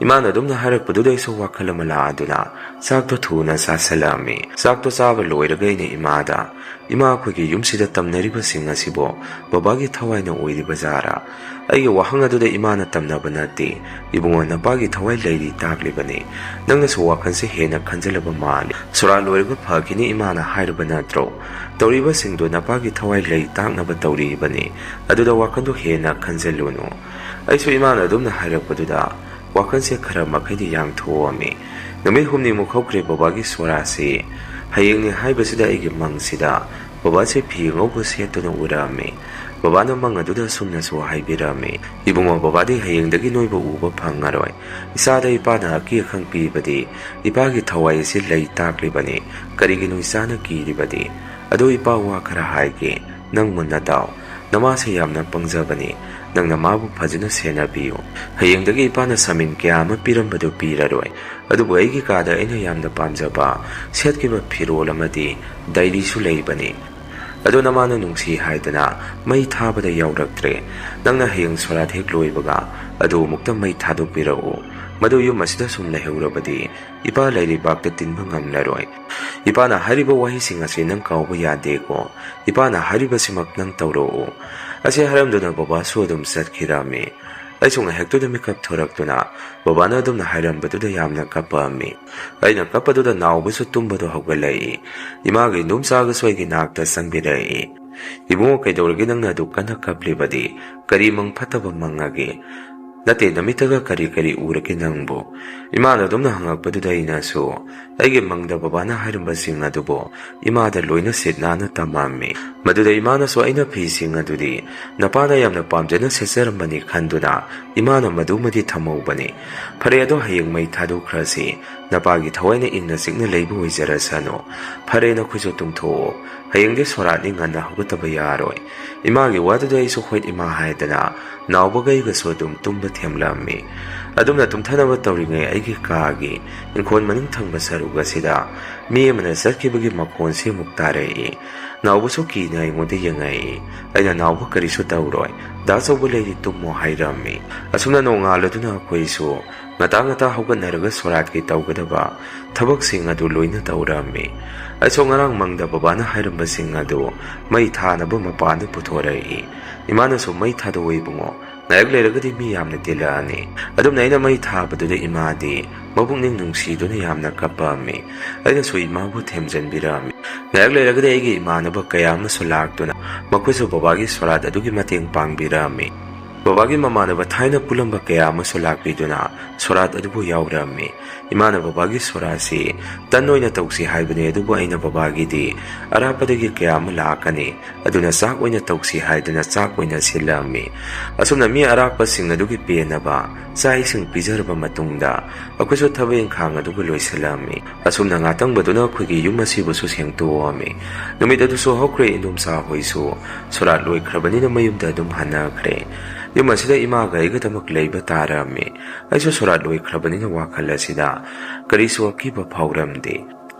ꯏꯃꯥꯅ ꯑꯗꯨꯝꯅ ꯍꯥꯏꯔꯛꯄꯗꯨꯗ ꯑꯩꯁꯨ ꯋꯥꯈꯜ ꯑꯃ ꯂꯥꯛꯑꯗꯨꯅ ꯆꯥꯛꯇꯣ ꯊꯨꯅ ꯆꯥꯁꯜꯂꯛꯑꯝꯃꯤ꯫ ꯆꯥꯛꯇꯣ ꯆꯥꯕ ꯂꯣꯏꯔꯒ ꯑꯩꯅ ꯏꯃꯥꯗ, "ꯏꯃꯥ, ꯑꯩꯈꯣꯏꯒꯤ ꯌꯨꯝꯁꯤꯗ ꯇꯝꯅꯔꯤꯕꯁꯤꯡ ꯑꯁꯤꯕꯨ ꯕꯕꯥꯒꯤ ꯊꯋꯥꯏꯅ ꯑꯣꯏꯔꯤꯕ ꯖꯥꯔꯥ? ꯑꯩꯒꯤ ꯋꯥꯍꯪ ꯑꯗꯨꯗ ꯏꯃꯥꯅ ꯇꯝꯅꯕ ꯅꯠꯇꯦ, ꯏꯕꯨꯡꯉꯣ, ꯅꯄꯥꯒꯤ ꯊꯋꯥꯏ ꯂꯩꯔꯤ ꯇꯥꯛꯂꯤꯕꯅꯤ꯫ ꯅꯪꯅꯁꯨ ꯋꯥꯈꯜꯁꯦ ꯍꯦꯟꯅ ꯈꯟꯖꯜꯂꯕ ꯃꯥꯜꯂꯤ꯫ ꯁꯣꯔꯥ ꯂꯣꯏꯔꯒ ꯐꯈꯤꯅꯤ ꯏꯃꯥꯅ ꯍꯥꯏꯔꯕ ꯅꯠꯇ꯭ꯔꯣ? ꯇꯧꯔꯤꯕꯁꯤꯡꯗꯣ ꯅꯄꯥꯒꯤ ꯊꯋꯥꯏ ꯂꯩ ꯇꯥꯛꯅꯕ ꯇꯧꯔꯤꯕꯅꯤ꯫ ꯑꯗꯨꯗ ꯋꯥꯈꯜꯗꯣ ꯍꯦꯟꯅ ꯈꯟꯖꯜꯂꯨꯅꯨ"꯫ ꯑꯩꯁꯨ ꯏꯃꯥꯅ ꯑꯗꯨꯝꯅ ꯍꯥꯏꯔꯛꯄꯗꯨꯗ ꯋꯥꯈꯜꯁꯦ ꯈꯔ ꯃꯈꯩꯗꯤ ꯌꯥꯡꯊꯣꯛꯑꯝꯃꯤ꯫ ꯅꯨꯃꯤꯠ ꯍꯨꯝꯅꯤꯃꯨꯛ ꯍꯧꯈ꯭ꯔꯦ ꯕꯕꯥꯒꯤ ꯁꯣꯔꯥꯁꯤ꯫ ꯍꯌꯦꯡꯅꯤ ꯍꯥꯏꯕꯁꯤꯗ ꯑꯩꯒꯤ ꯃꯪꯁꯤꯗ ꯕꯕꯥꯁꯦ ꯐꯤ ꯑꯉꯧꯕ ꯁꯦꯠꯇꯨꯅ ꯎꯔꯛꯑꯝꯃꯤ꯫ ꯕꯕꯥꯅ ꯃꯪ ꯑꯗꯨꯗ ꯑꯁꯨꯝꯅꯁꯨ ꯍꯥꯏꯕꯤꯔꯝꯃꯤ, "ꯏꯕꯨꯡꯉꯣ, ꯕꯕꯥꯗꯤ ꯍꯌꯦꯡꯗꯒꯤ ꯅꯣꯏꯕꯨ ꯎꯕ ꯐꯪꯉꯔꯣꯏ꯫ ꯏꯆꯥꯗ ꯏꯄꯥꯅ ꯑꯀꯤ ꯑꯈꯪ ꯄꯤꯕꯗꯤ ꯏꯄꯥꯒꯤ ꯊꯋꯥꯏ ꯑꯁꯤ ꯂꯩ ꯇꯥꯛꯂꯤꯕꯅꯤ꯫ ꯀꯔꯤꯒꯤꯅꯣ ꯏꯆꯥꯅ ꯀꯤꯔꯤꯕꯗꯤ? ꯑꯗꯣ ꯏꯄꯥ, ꯋꯥ ꯈꯔ ꯍꯥꯏꯒꯦ, ꯅꯪ ꯃꯨꯟꯅ ꯇꯥꯎ꯫ ꯅꯃꯥꯁꯦ ꯌꯥꯝꯅ ꯄꯪꯖꯕꯅꯤ꯫ ꯅꯪꯅ ꯃꯥꯕꯨ ꯐꯖꯅ ꯁꯦꯟꯅꯕꯤꯌꯨ꯫ ꯍꯌꯦꯡꯗꯒꯤ ꯏꯄꯥꯅ ꯁꯥꯃꯤꯟ ꯀꯌꯥ ꯑꯃ ꯄꯤꯔꯝꯕꯗꯨ ꯄꯤꯔꯔꯣꯏ꯫ ꯑꯗꯨꯕꯨ ꯑꯩꯒꯤ ꯀꯥꯗ ꯑꯩꯅ ꯌꯥꯝꯅ ꯄꯥꯝꯖꯕ ꯁꯦꯠꯈꯤꯕ ꯐꯤꯔꯣꯜ ꯑꯃꯗꯤ ꯗꯥꯏꯔꯤꯁꯨ ꯂꯩꯕꯅꯤ꯫ ꯑꯗꯣ ꯅꯃꯥꯅ ꯅꯨꯡꯁꯤ ꯍꯥꯏꯗꯅ ꯃꯩ ꯊꯥꯕꯗ ꯌꯥꯎꯔꯛꯇ꯭ꯔꯦ꯫ ꯅꯪꯅ ꯍꯌꯦꯡ ꯁꯣꯔꯥꯠ ꯍꯦꯛ ꯂꯣꯏꯕꯒ ꯑꯗꯨ ꯑꯃꯨꯛꯇ ꯃꯩ ꯊꯥꯗꯣꯛꯄꯤꯔꯛꯎ"꯫ ꯃꯗꯨ ꯌꯨꯝ ꯑꯁꯤꯗ ꯁꯨꯝ ꯂꯩꯍꯧꯔꯕꯗꯤ ꯏꯄꯥ ꯂꯩꯔꯩꯕꯥꯛꯇ ꯇꯤꯟꯕ ꯉꯝꯂꯔꯣꯏ꯫ ꯏꯄꯥꯅ ꯍꯥꯏꯔꯤꯕ ꯋꯥꯍꯩꯁꯤꯡ ꯑꯁꯤ ꯅꯪ ꯀꯥꯎꯕ ꯌꯥꯗꯦꯀꯣ꯫ ꯏꯄꯥꯅ ꯍꯥꯏꯔꯤꯕꯁꯤꯃꯛ ꯅꯪ ꯇꯧꯔꯛꯎ꯫ ꯑꯁꯤ ꯍꯥꯏꯔꯝꯗꯨꯅ ꯕꯕꯥꯁꯨ ꯑꯗꯨꯝ ꯆꯠꯈꯤꯔꯝꯃꯤ꯫ ꯑꯩꯁꯨ ꯉꯥꯏꯍꯥꯛꯇꯨꯗ ꯃꯤꯀꯞ ꯊꯣꯔꯛꯇꯨꯅ ꯕꯕꯥꯅ ꯑꯗꯨꯝꯅ ꯍꯥꯏꯔꯝꯕꯗꯨꯗ ꯌꯥꯝꯅ ꯀꯞꯄꯛꯑꯝꯃꯤ꯫ ꯑꯩꯅ ꯀꯞꯄꯗꯨꯗ ꯅꯥꯎꯕꯁꯨ ꯇꯨꯝꯕꯗꯣ ꯍꯧꯒꯠꯂꯛꯏ꯫ ꯏꯃꯥꯒ ꯏꯟꯗꯣꯝꯆꯥꯒꯁꯨ ꯑꯩꯒꯤ ꯅꯥꯛꯇ ꯆꯪꯕꯤꯔꯛꯏ꯫ "ꯏꯕꯨꯡꯉꯣ, ꯀꯩꯗꯧꯔꯒꯦ ꯅꯪꯅ ꯑꯗꯨꯛ ꯀꯟꯅ ꯀꯞꯂꯤꯕꯗꯤ? ꯀꯔꯤ ꯃꯪ ꯐꯠꯇꯕ ꯃꯪꯉꯒꯦ? ꯅꯠꯇꯦ, ꯅꯃꯤꯠꯇꯒ ꯀꯔꯤ ꯀꯔꯤ ꯎꯔꯒꯦ ꯅꯪꯕꯨ?" ꯏꯃꯥꯅ ꯑꯗꯨꯝꯅ ꯍꯪꯉꯛꯄꯗꯨꯗ ꯑꯩꯅꯁꯨ ꯑꯩꯒꯤ ꯃꯪꯗ ꯕꯕꯥꯅ ꯍꯥꯏꯔꯝꯕꯁꯤꯡ ꯑꯗꯨꯕꯨ ꯏꯃꯥꯗ ꯂꯣꯏꯅ ꯁꯤꯠ ꯅꯥꯟꯅ ꯇꯝꯃꯝꯃꯤ꯫ ꯃꯗꯨꯗ ꯏꯃꯥꯅꯁꯨ ꯑꯩꯅ ꯐꯤꯁꯤꯡ ꯑꯗꯨꯗꯤ ꯅꯄꯥꯅ ꯌꯥꯝꯅ ꯄꯥꯝꯖꯅ ꯁꯦꯠꯆꯔꯝꯕꯅꯤ ꯈꯟꯗꯨꯅ ꯏꯃꯥꯅ ꯃꯗꯨꯃꯗꯤ ꯊꯝꯍꯧꯕꯅꯤ꯫ "ꯐꯔꯦ, ꯑꯗꯣ ꯍꯌꯦꯡ ꯃꯩ ꯊꯥꯗꯣꯛꯈ꯭ꯔꯁꯤ꯫ ꯅꯄꯥꯒꯤ ꯊꯋꯥꯏꯅ ꯏꯪꯅ ꯆꯤꯛꯅ ꯂꯩꯕ ꯑꯣꯏꯖꯔꯁꯅꯨ꯫ ꯐꯔꯦ, ꯅꯈꯣꯏꯁꯨ ꯇꯨꯝꯊꯣꯛꯑꯣ꯫ ꯍꯌꯦꯡꯗꯤ ꯁꯣꯔꯥꯠꯅꯤ, ꯉꯟꯅ ꯍꯧꯒꯠꯇꯕ ꯌꯥꯔꯣꯏ꯫" ꯏꯃꯥꯒꯤ ꯋꯥꯗꯨꯗ ꯑꯩꯁꯨ "ꯍꯣꯏ ꯏꯃꯥ" ꯍꯥꯏꯗꯅ ꯅꯥꯎꯕꯒ ꯑꯩꯒꯁꯨ ꯑꯗꯨꯝ ꯇꯨꯝꯕ ꯊꯦꯝꯂꯝꯃꯤ꯫ ꯑꯗꯨꯝꯅ ꯇꯨꯝꯊꯅꯕ ꯇꯧꯔꯤꯉꯩ ꯑꯩꯒꯤ ꯀꯥꯒꯤ ꯏꯪꯈꯣꯜ ꯃꯅꯤꯡ ꯊꯪꯕ ꯁꯔꯨꯛ ꯑꯁꯤꯗ ꯃꯤ ꯑꯃꯅ ꯆꯠꯈꯤꯕꯒꯤ ꯃꯈꯣꯟꯁꯤ ꯑꯃꯨꯛ ꯇꯥꯔꯛꯏ꯫ ꯅꯥꯎꯕꯁꯨ ꯀꯤꯅ ꯑꯩꯉꯣꯟꯗ ꯌꯦꯡꯉꯛꯏ꯫ ꯑꯩꯅ ꯅꯥꯎꯕ ꯀꯔꯤꯁꯨ ꯇꯧꯔꯣꯏ, ꯗꯥ ꯆꯧꯕ ꯂꯩꯔꯤ, ꯇꯨꯝꯃꯣ ꯍꯥꯏꯔꯝꯃꯤ꯫ ꯑꯁꯨꯝꯅ ꯅꯣꯡꯉꯥꯜꯂꯗꯨꯅ ꯑꯩꯈꯣꯏꯁꯨ ꯉꯟꯇꯥ ꯉꯟꯇꯥ ꯍꯧꯒꯠꯅꯔꯒ ꯁꯣꯔꯥꯠꯀꯤ ꯇꯧꯒꯗꯕ ꯊꯕꯛꯁꯤꯡ ꯑꯗꯨ ꯂꯣꯏꯅ ꯇꯧꯔꯝꯃꯤ꯫ ꯑꯩꯁꯨ ꯉꯔꯥꯡ ꯃꯪꯗ ꯕꯕꯥꯅ ꯍꯥꯏꯔꯝꯕꯁꯤꯡ ꯑꯗꯨ ꯃꯩ ꯊꯥꯅꯕ ꯃꯄꯥꯟꯗ ꯄꯨꯊꯣꯔꯛꯏ꯫ ꯏꯃꯥꯅꯁꯨ "ꯃꯩ ꯊꯥꯗꯣꯛꯑꯣ ꯏꯕꯨꯡꯉꯣ, ꯉꯥꯏꯍꯥꯛ ꯂꯩꯔꯒꯗꯤ ꯃꯤ ꯌꯥꯝꯅ ꯇꯤꯜꯂꯛꯑꯅꯤ꯫" ꯑꯗꯨꯝꯅ ꯑꯩꯅ ꯃꯩ ꯊꯥꯕꯗꯨꯗ ꯏꯃꯥꯗꯤ ꯃꯄꯨꯛꯅꯤꯡ ꯅꯨꯡꯁꯤꯗꯨꯅ ꯌꯥꯝꯅ ꯀꯞꯄꯝꯃꯤ꯫ ꯑꯩꯅꯁꯨ ꯏꯃꯥꯕꯨ ꯊꯦꯝꯖꯤꯟꯕꯤꯔꯝꯃꯤ꯫ ꯉꯥꯏꯍꯥꯛ ꯂꯩꯔꯒꯗꯤ ꯑꯩꯒꯤ ꯏꯃꯥꯟꯅꯕ ꯀꯌꯥ ꯑꯃꯁꯨ ꯂꯥꯛꯇꯨꯅ ꯃꯈꯣꯏꯁꯨ ꯕꯕꯥꯒꯤ ꯁꯣꯔꯥꯠ ꯑꯗꯨꯒꯤ ꯃꯇꯦꯡ ꯄꯥꯡꯕꯤꯔꯝꯃꯤ꯫ ꯕꯕꯥꯒꯤ ꯃꯃꯥꯟꯅꯕ ꯊꯥꯏꯅ ꯄꯨꯜꯂꯝꯕ ꯀꯌꯥ ꯑꯃꯁꯨ ꯂꯥꯛꯄꯤꯗꯨꯅ ꯁꯣꯔꯥꯠ ꯑꯗꯨꯕꯨ ꯌꯥꯎꯔꯝꯃꯤ꯫ ꯏꯃꯥꯅ ꯕꯕꯥꯒꯤ ꯁꯣꯔꯥꯠꯁꯤ ꯇꯟ ꯑꯣꯏꯅ ꯇꯧꯁꯤ ꯍꯥꯏꯕꯅꯤ, ꯑꯗꯨꯕꯨ ꯑꯩꯅ ꯕꯕꯥꯒꯤꯗꯤ ꯑꯔꯥꯞꯄꯗꯒꯤ ꯀꯌꯥ ꯑꯃ ꯂꯥꯛꯀꯅꯤ, ꯑꯗꯨꯅ ꯆꯥꯛ ꯑꯣꯏꯅ ꯇꯧꯁꯤ ꯍꯥꯏꯗꯨꯅ ꯆꯥꯛ ꯑꯣꯏꯅ ꯁꯤꯜꯂꯝꯃꯤ꯫ ꯑꯁꯨꯝꯅ ꯃꯤ ꯑꯔꯥꯞꯄꯁꯤꯡ ꯑꯗꯨꯒꯤ ꯄꯦꯟꯅꯕ ꯆꯥꯛ ꯏꯁꯤꯡ ꯄꯤꯖꯔꯕ ꯃꯇꯨꯡꯗ ꯑꯩꯈꯣꯏꯁꯨ ꯊꯕꯛ ꯏꯪꯈꯥꯡ ꯑꯗꯨꯕꯨ ꯂꯣꯏꯁꯤꯜꯂꯝꯃꯤ꯫ ꯑꯁꯨꯝꯅ ꯉꯥꯇꯪꯕꯗꯨꯅ ꯑꯩꯈꯣꯏꯒꯤ ꯌꯨꯝ ꯑꯁꯤꯕꯨꯁꯨ ꯁꯦꯡꯇꯣꯛꯑꯝꯃꯤ꯫ ꯅꯨꯃꯤꯠ ꯑꯗꯨꯁꯨ ꯍꯧꯈ꯭ꯔꯦ꯫ ꯏꯟꯗꯣꯝꯆꯥ ꯍꯣꯏꯁꯨ ꯁꯣꯔꯥꯠ ꯂꯣꯏꯈ꯭ꯔꯕꯅꯤꯅ ꯃꯌꯨꯝꯗ ꯑꯗꯨꯝ ꯍꯟꯅꯈ꯭ꯔꯦ꯫ ꯌꯨꯝ ꯑꯁꯤꯗ ꯏꯃꯥꯒ ꯑꯩꯒꯗꯃꯛ ꯂꯩꯕ ꯇꯥꯔꯝꯃꯤ꯫ ꯑꯩꯁꯨ ꯁꯣꯔꯥꯠ ꯂꯣꯏꯈ꯭ꯔꯕꯅꯤꯅ ꯋꯥꯈꯜ ꯑꯁꯤꯗ ꯀꯔꯤꯁꯨ ꯑꯀꯤꯕ ꯐꯥꯎꯔꯝꯗꯦ꯫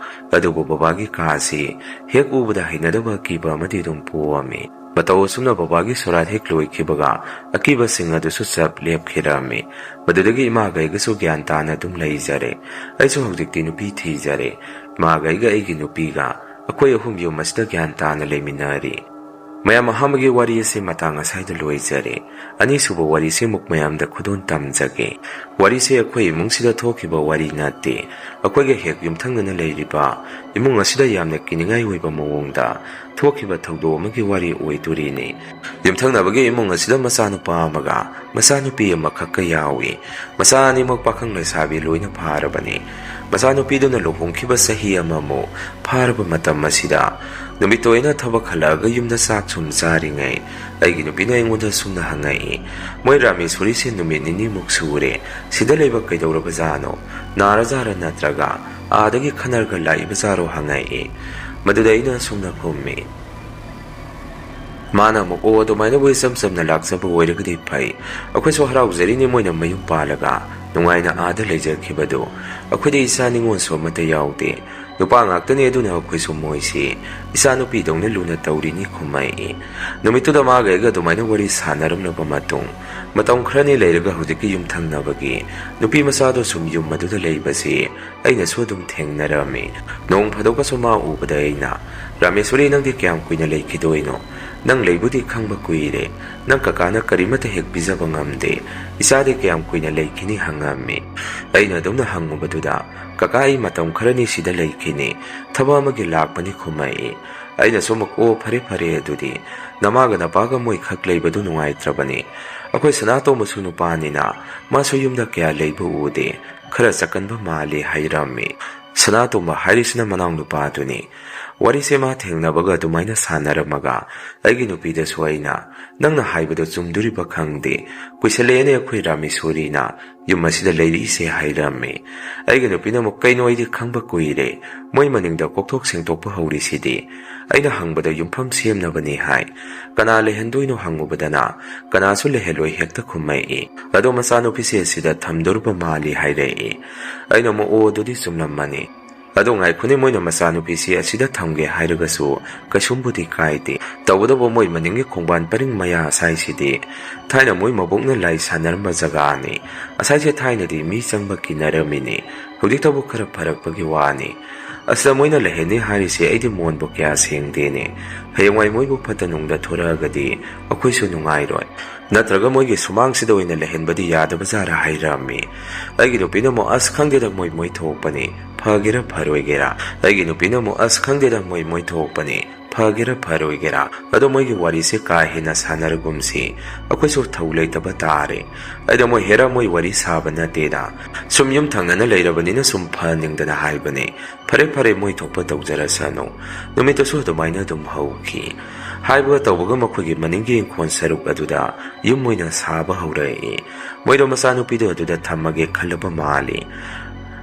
ꯑꯗꯨꯕꯨ ꯕꯕꯥꯒꯤ ꯀꯥ ꯑꯁꯤ ꯍꯦꯛ ꯎꯕꯗ ꯍꯩꯅꯗꯕ ꯑꯀꯤꯕ ꯑꯃꯗꯤ ꯑꯗꯨꯝ ꯄꯣꯛꯑꯝꯃꯤ꯫ ꯃꯇꯧ ꯑꯁꯨꯝꯅ ꯕꯕꯥꯒꯤ ꯁꯣꯔꯥꯠ ꯍꯦꯛ ꯂꯣꯏꯈꯤꯕꯒ ꯑꯀꯤꯕꯁꯤꯡ ꯑꯗꯨꯁꯨ ꯆꯞ ꯂꯦꯞꯈꯤꯔꯝꯃꯤ꯫ ꯃꯗꯨꯗꯒꯤ ꯏꯃꯥꯒ ꯑꯩꯒꯁꯨ ꯒ꯭ꯌꯥꯟ ꯇꯥꯅ ꯑꯗꯨꯝ ꯂꯩꯖꯔꯦ꯫ ꯑꯩꯁꯨ ꯍꯧꯖꯤꯛꯇꯤ ꯅꯨꯄꯤ ꯊꯤꯖꯔꯦ꯫ ꯏꯃꯥꯒ ꯑꯩꯒ ꯑꯩꯒꯤ ꯅꯨꯄꯤꯒ ꯑꯩꯈꯣꯏ ꯑꯍꯨꯝ ꯌꯨꯝ ꯑꯁꯤꯗ ꯒ꯭ꯌꯥꯟ ꯇꯥꯅ ꯂꯩꯃꯤꯟꯅꯔꯤ꯫ ꯃꯌꯥꯝ, ꯑꯍꯥꯟꯕꯒꯤ ꯋꯥꯔꯤ ꯑꯁꯤ ꯃꯇꯥꯡ ꯑꯁ꯭ꯋꯥꯏꯗ ꯂꯣꯏꯖꯔꯦ꯫ ꯑꯅꯤꯁꯨꯕ ꯋꯥꯔꯤꯁꯤ ꯑꯃꯨꯛ ꯃꯌꯥꯝꯗ ꯈꯨꯗꯣꯜ ꯇꯝꯖꯒꯦ꯫ ꯋꯥꯔꯤꯁꯦ ꯑꯩꯈꯣꯏ ꯏꯃꯨꯡꯁꯤꯗ ꯊꯣꯛꯈꯤꯕ ꯋꯥꯔꯤ ꯅꯠꯇꯦ꯫ ꯑꯩꯈꯣꯏꯒ ꯍꯦꯛ ꯌꯨꯝꯊꯪꯅꯅ ꯂꯩꯔꯤꯕ ꯏꯃꯨꯡ ꯑꯁꯤꯗ ꯌꯥꯝꯅ ꯀꯤꯅꯤꯡꯉꯥꯏ ꯑꯣꯏꯕ ꯃꯑꯣꯡꯗ ꯊꯣꯛꯈꯤꯕ ꯊꯧꯗꯣꯛ ꯑꯃꯒꯤ ꯋꯥꯔꯤ ꯑꯣꯏꯗꯣꯔꯤꯅꯤ꯫ ꯌꯨꯝꯊꯪꯅꯕꯒꯤ ꯏꯃꯨꯡ ꯑꯁꯤꯗ ꯃꯆꯥꯅꯨꯄꯥ ꯑꯃꯒ ꯃꯆꯥꯅꯨꯄꯤ ꯑꯃꯈꯛꯀ ꯌꯥꯎꯏ꯫ ꯃꯆꯥ ꯑꯅꯤꯃꯛ ꯄꯥꯈꯪ ꯂꯩꯁꯥꯕꯤ ꯂꯣꯏꯅ ꯐꯥꯔꯕꯅꯤ꯫ ꯃꯆꯥꯅꯨꯄꯤꯗꯨꯅ ꯂꯨꯍꯣꯡꯈꯤꯕ ꯆꯍꯤ ꯑꯃꯃꯨꯛ ꯐꯥꯔꯕ ꯃꯇꯝ ꯑꯁꯤꯗ, ꯅꯨꯃꯤꯠꯇꯣ ꯑꯩꯅ ꯊꯕꯛ ꯍꯜꯂꯛꯑꯒ ꯌꯨꯝꯗ ꯆꯥꯛ ꯁꯨꯝ ꯆꯥꯔꯤꯉꯩ, ꯑꯩꯒꯤ ꯅꯨꯄꯤꯅ ꯑꯩꯉꯣꯟꯗ ꯁꯨꯝꯅ ꯍꯪꯉꯛꯏ, "ꯃꯣꯏ ꯔꯥꯃꯦꯁꯣꯔꯤꯁꯦ ꯅꯨꯃꯤꯠ ꯅꯤꯅꯤꯃꯨꯛ ꯁꯨꯔꯦ, ꯁꯤꯗ ꯂꯩꯕ ꯀꯩꯗꯧꯔꯕꯖꯥꯠꯅꯣ? ꯅꯥꯔꯖꯥꯔ ꯅꯠꯇ꯭ꯔꯒ ꯑꯥꯗꯒꯤ ꯈꯠꯅꯔꯒ ꯂꯥꯛꯏꯕꯖꯥꯔꯣ?" ꯍꯪꯉꯛꯏ꯫ ꯃꯗꯨꯗ ꯑꯩꯅ ꯁꯨꯝꯅ ꯈꯨꯝꯃꯤ, ꯃꯥꯅ ꯑꯃꯨꯛ, "ꯑꯣ, ꯑꯗꯨꯃꯥꯏꯅꯕꯨ ꯏꯆꯝ ꯆꯝꯅ ꯂꯥꯛꯆꯕ ꯑꯣꯏꯔꯒꯗꯤ ꯐꯩ꯫ ꯑꯩꯈꯣꯏꯁꯨ ꯍꯔꯥꯎꯖꯔꯤꯅꯤ ꯃꯣꯏꯅ ꯃꯌꯨꯝ ꯄꯥꯜꯂꯒ ꯅꯨꯡꯉꯥꯏꯅ ꯑꯥꯗ ꯂꯩꯖꯈꯤꯕꯗꯨ꯫ ꯑꯩꯈꯣꯏꯗꯤ ꯏꯆꯥ ꯅꯤꯉꯣꯜꯁꯨ ꯑꯃꯠꯇ ꯌꯥꯎꯗꯦ꯫ ꯅꯨꯄꯥ ꯉꯥꯛꯇꯅꯤ, ꯑꯗꯨꯅ ꯑꯩꯈꯣꯏꯁꯨ ꯃꯣꯏꯁꯤ ꯏꯆꯥꯅꯨꯄꯤꯗꯧꯅ ꯂꯨꯅ ꯇꯧꯔꯤꯅꯤ" ꯈꯨꯝꯃꯛꯏ꯫ ꯅꯨꯃꯤꯠꯇꯨꯗ ꯃꯥꯒ ꯑꯩꯒ ꯑꯗꯨꯃꯥꯏꯅ ꯋꯥꯔꯤ ꯁꯥꯟꯅꯔꯝꯂꯕ ꯃꯇꯨꯡ, ꯃꯇꯝ ꯈꯔꯅꯤ ꯂꯩꯔꯒ ꯍꯧꯖꯤꯛꯀꯤ ꯌꯨꯝꯊꯪꯅꯕꯒꯤ ꯅꯨꯄꯤ ꯃꯆꯥꯗꯣ ꯁꯨꯝ ꯌꯨꯝ ꯑꯗꯨꯗ ꯂꯩꯕꯁꯤ ꯑꯩꯅꯁꯨ ꯑꯗꯨꯝ ꯊꯦꯡꯅꯔꯝꯃꯤ꯫ ꯅꯣꯡ ꯐꯥꯗꯣꯛꯀꯁꯨ ꯃꯥ ꯎꯕꯗ ꯑꯩꯅ, "ꯔꯥꯃꯦꯁꯣꯔꯤ, ꯅꯪꯗꯤ ꯀꯌꯥꯝ ꯀꯨꯏꯅ ꯂꯩꯈꯤꯗꯣꯏꯅꯣ? ꯅꯪ ꯂꯩꯕꯨꯗꯤ ꯈꯪꯕ ꯀꯨꯏꯔꯦ꯫ ꯅꯪ ꯀꯀꯥꯅ ꯀꯔꯤꯃꯠꯇ ꯍꯦꯛ ꯄꯤꯖꯕ ꯉꯝꯗꯦ꯫ ꯏꯆꯥꯗꯤ ꯀꯌꯥꯝ ꯀꯨꯏꯅ ꯂꯩꯈꯤꯅꯤ?" ꯍꯪꯉꯝꯃꯤ꯫ ꯑꯩꯅ ꯑꯗꯨꯝꯅ ꯍꯪꯉꯨꯕꯗꯨꯗ, "ꯀꯀꯥ, ꯑꯩ ꯃꯇꯝ ꯈꯔꯅꯤ ꯁꯤꯗ ꯂꯩꯈꯤꯅꯤ꯫ ꯊꯕꯛ ꯑꯃꯒꯤ ꯂꯥꯛꯄꯅꯤ" ꯈꯨꯝꯃꯛꯏ꯫ ꯑꯩꯅꯁꯨ ꯑꯃꯨꯛ, "ꯑꯣ, ꯐꯔꯦ ꯐꯔꯦ, ꯑꯗꯨꯗꯤ ꯅꯃꯥꯒ ꯅꯄꯥꯒ ꯃꯣꯏ ꯈꯛ ꯂꯩꯕꯗꯨ ꯅꯨꯡꯉꯥꯏꯇ꯭ꯔꯕꯅꯤ꯫ ꯑꯩꯈꯣꯏ ꯁꯅꯥꯇꯣꯝꯕꯁꯨ ꯅꯨꯄꯥꯅꯤꯅ ꯃꯥꯁꯨ ꯌꯨꯝꯗ ꯀꯌꯥ ꯂꯩꯕ ꯎꯗꯦ꯫ ꯈꯔ ꯆꯀꯟꯕ ꯃꯥꯜꯂꯤ" ꯍꯥꯏꯔꯝꯃꯤ꯫ ꯁꯅꯥꯇꯣꯝꯕ ꯍꯥꯏꯔꯤꯁꯤꯅ ꯃꯅꯥꯎꯅꯨꯄꯥꯗꯨꯅꯤ꯫ ꯋꯥꯔꯤꯁꯦ ꯃꯥ ꯊꯦꯡꯅꯕꯒ ꯑꯗꯨꯃꯥꯏꯅ ꯁꯥꯟꯅꯔꯝꯃꯒ ꯑꯩꯒꯤ ꯅꯨꯄꯤꯗꯁꯨ ꯑꯩꯅ, "ꯅꯪꯅ ꯍꯥꯏꯕꯗꯣ ꯆꯨꯝꯗꯣꯔꯤꯕ ꯈꯪꯗꯦ꯫ ꯀꯨꯏꯁꯜꯂꯛꯑꯦꯅꯦ ꯑꯩꯈꯣꯏ ꯔꯥꯃꯦꯁꯣꯔꯤꯅ ꯌꯨꯝ ꯑꯁꯤꯗ ꯂꯩꯔꯛꯏꯁꯦ" ꯍꯥꯏꯔꯝꯃꯤ꯫ ꯑꯩꯒꯤ ꯅꯨꯄꯤꯅ ꯑꯃꯨꯛ, "ꯀꯩꯅꯣ, ꯑꯩꯗꯤ ꯈꯪꯕ ꯀꯨꯏꯔꯦ꯫ ꯃꯣꯏ ꯃꯅꯤꯡꯗ ꯀꯣꯛꯊꯣꯛ ꯁꯦꯡꯗꯣꯛꯄ ꯍꯧꯔꯤꯁꯤꯗꯤ꯫ ꯑꯩꯅ ꯍꯪꯕꯗ ꯌꯨꯝꯐꯝ ꯁꯦꯝꯅꯕꯅꯤ ꯍꯥꯏ꯫ ꯀꯅꯥ ꯂꯩꯍꯟꯗꯣꯏꯅꯣ?" ꯍꯪꯉꯨꯕꯗꯅ, "ꯀꯅꯥꯁꯨ ꯂꯩꯍꯜꯂꯣꯏ" ꯍꯦꯛꯇ ꯈꯨꯝꯃꯛꯏ꯫ ꯑꯗꯣ ꯃꯆꯥꯅꯨꯄꯤꯁꯦ ꯁꯤꯗ ꯊꯝꯗꯣꯔꯨꯕ ꯃꯥꯜꯂꯤ ꯍꯥꯏꯔꯛꯏ꯫ ꯑꯩꯅ ꯑꯃꯨꯛ, "ꯑꯣ, ꯑꯗꯨꯗꯤ ꯆꯨꯝꯂꯝꯃꯅꯤ꯫ "ꯑꯗꯣ ꯉꯥꯏꯈꯣꯅꯦ, ꯃꯣꯏꯅ ꯃꯆꯥꯅꯨꯄꯤꯁꯤ ꯑꯁꯤꯗ ꯊꯝꯒꯦ ꯍꯥꯏꯔꯒꯁꯨ ꯀꯩꯁꯨꯝꯕꯨꯗꯤ ꯀꯥꯏꯗꯦ꯫ ꯇꯧꯕꯇꯕꯨ ꯃꯣꯏ ꯃꯅꯤꯡꯒꯤ ꯈꯣꯡꯕꯥꯟ ꯄꯔꯤꯡ ꯃꯌꯥ ꯑꯁꯥꯏꯁꯤꯗꯤ ꯊꯥꯏꯅ ꯃꯣꯏ ꯃꯕꯣꯛꯅ ꯂꯥꯏ ꯁꯥꯟꯅꯔꯝꯕ ꯖꯒꯥꯅꯤ꯫ ꯑꯁꯥꯏꯁꯦ ꯊꯥꯏꯅꯗꯤ ꯃꯤ ꯆꯪꯕ ꯀꯤꯅꯔꯝꯃꯤꯅꯤ꯫ ꯍꯧꯖꯤꯛꯇꯕꯨ ꯈꯔ ꯐꯔꯛꯄꯒꯤ ꯋꯥꯅꯤ꯫ ꯑꯁꯤꯗ ꯃꯣꯏꯅ ꯂꯩꯍꯟꯅꯤ ꯍꯥꯏꯔꯤꯁꯦ ꯑꯩꯗꯤ ꯃꯣꯟꯕꯨ ꯀꯌꯥ ꯁꯦꯡꯗꯦꯅꯦ꯫ ꯍꯌꯦꯡꯋꯥꯏ ꯃꯣꯏꯕꯨ ꯐꯠꯇ ꯅꯨꯡꯗ ꯊꯣꯔꯛꯑꯒꯗꯤ ꯑꯩꯈꯣꯏꯁꯨ ꯅꯨꯡꯉꯥꯏꯔꯣꯏ꯫ ꯅꯠꯇ꯭ꯔꯒ ꯃꯣꯏꯒꯤ ꯁꯨꯃꯥꯡꯁꯤꯗ ꯑꯣꯏꯅ ꯂꯩꯍꯟꯕꯗꯤ ꯌꯥꯗꯕ ꯖꯥꯔꯥ?" ꯍꯥꯏꯔꯝꯃꯤ꯫ ꯑꯩꯒꯤ ꯅꯨꯄꯤꯅ ꯑꯃꯨꯛ, "ꯑꯁ, ꯈꯪꯗꯦꯗ, ꯃꯣꯏ ꯃꯣꯏ ꯊꯣꯛꯄꯅꯤ, ꯐꯒꯦꯔꯥ ꯐꯔꯣꯏꯒꯦꯔꯥ?" ꯑꯩꯒꯤ ꯅꯨꯄꯤꯅ ꯑꯃꯨꯛ, "ꯑꯁ, ꯈꯪꯗꯦꯗ, ꯃꯣꯏ ꯃꯣꯏ ꯊꯣꯛꯄꯅꯤ, ꯐꯒꯦꯔꯥ ꯐꯔꯣꯏꯒꯦꯔꯥ? ꯑꯗꯣ ꯃꯣꯏꯒꯤ ꯋꯥꯔꯤꯁꯦ ꯀꯥ ꯍꯦꯟꯅ ꯁꯥꯟꯅꯔꯒꯨꯝꯁꯤ, ꯑꯩꯈꯣꯏꯁꯨ ꯊꯧ ꯂꯩꯇꯕ ꯇꯥꯔꯦ꯫ ꯑꯩꯗ ꯃꯣꯏ ꯍꯦꯔꯥ ꯃꯣꯏ ꯋꯥꯔꯤ ꯁꯥꯕ ꯅꯠꯇꯦꯗ, ꯁꯨꯝ ꯌꯨꯝ ꯊꯪꯅꯅ ꯂꯩꯔꯕꯅꯤꯅ ꯁꯨꯝ ꯐꯅꯤꯡꯗꯅ ꯍꯥꯏꯕꯅꯤ꯫ ꯐꯔꯦ ꯐꯔꯦ, ꯃꯣꯏ ꯊꯣꯛꯄ ꯇꯧꯖꯔꯁꯅꯨ"꯫ ꯅꯨꯃꯤꯠꯇꯨꯁꯨ ꯑꯗꯨꯃꯥꯏꯅ ꯑꯗꯨꯝ ꯍꯧꯈꯤ꯫ ꯍꯥꯏꯕꯒ ꯇꯧꯕꯒ ꯃꯈꯣꯏꯒꯤ ꯃꯅꯤꯡꯒꯤ ꯏꯪꯈꯣꯜ ꯁꯔꯨꯛ ꯑꯗꯨꯗ ꯌꯨꯝ ꯑꯣꯏꯅ ꯁꯥꯕ ꯍꯧꯔꯛꯏ꯫ ꯃꯣꯏꯗꯣ ꯃꯆꯥꯅꯨꯄꯤꯗꯣ ꯑꯗꯨꯗ ꯊꯝꯃꯒꯦ ꯈꯜꯂꯕ ꯃꯥꯜꯂꯤ꯫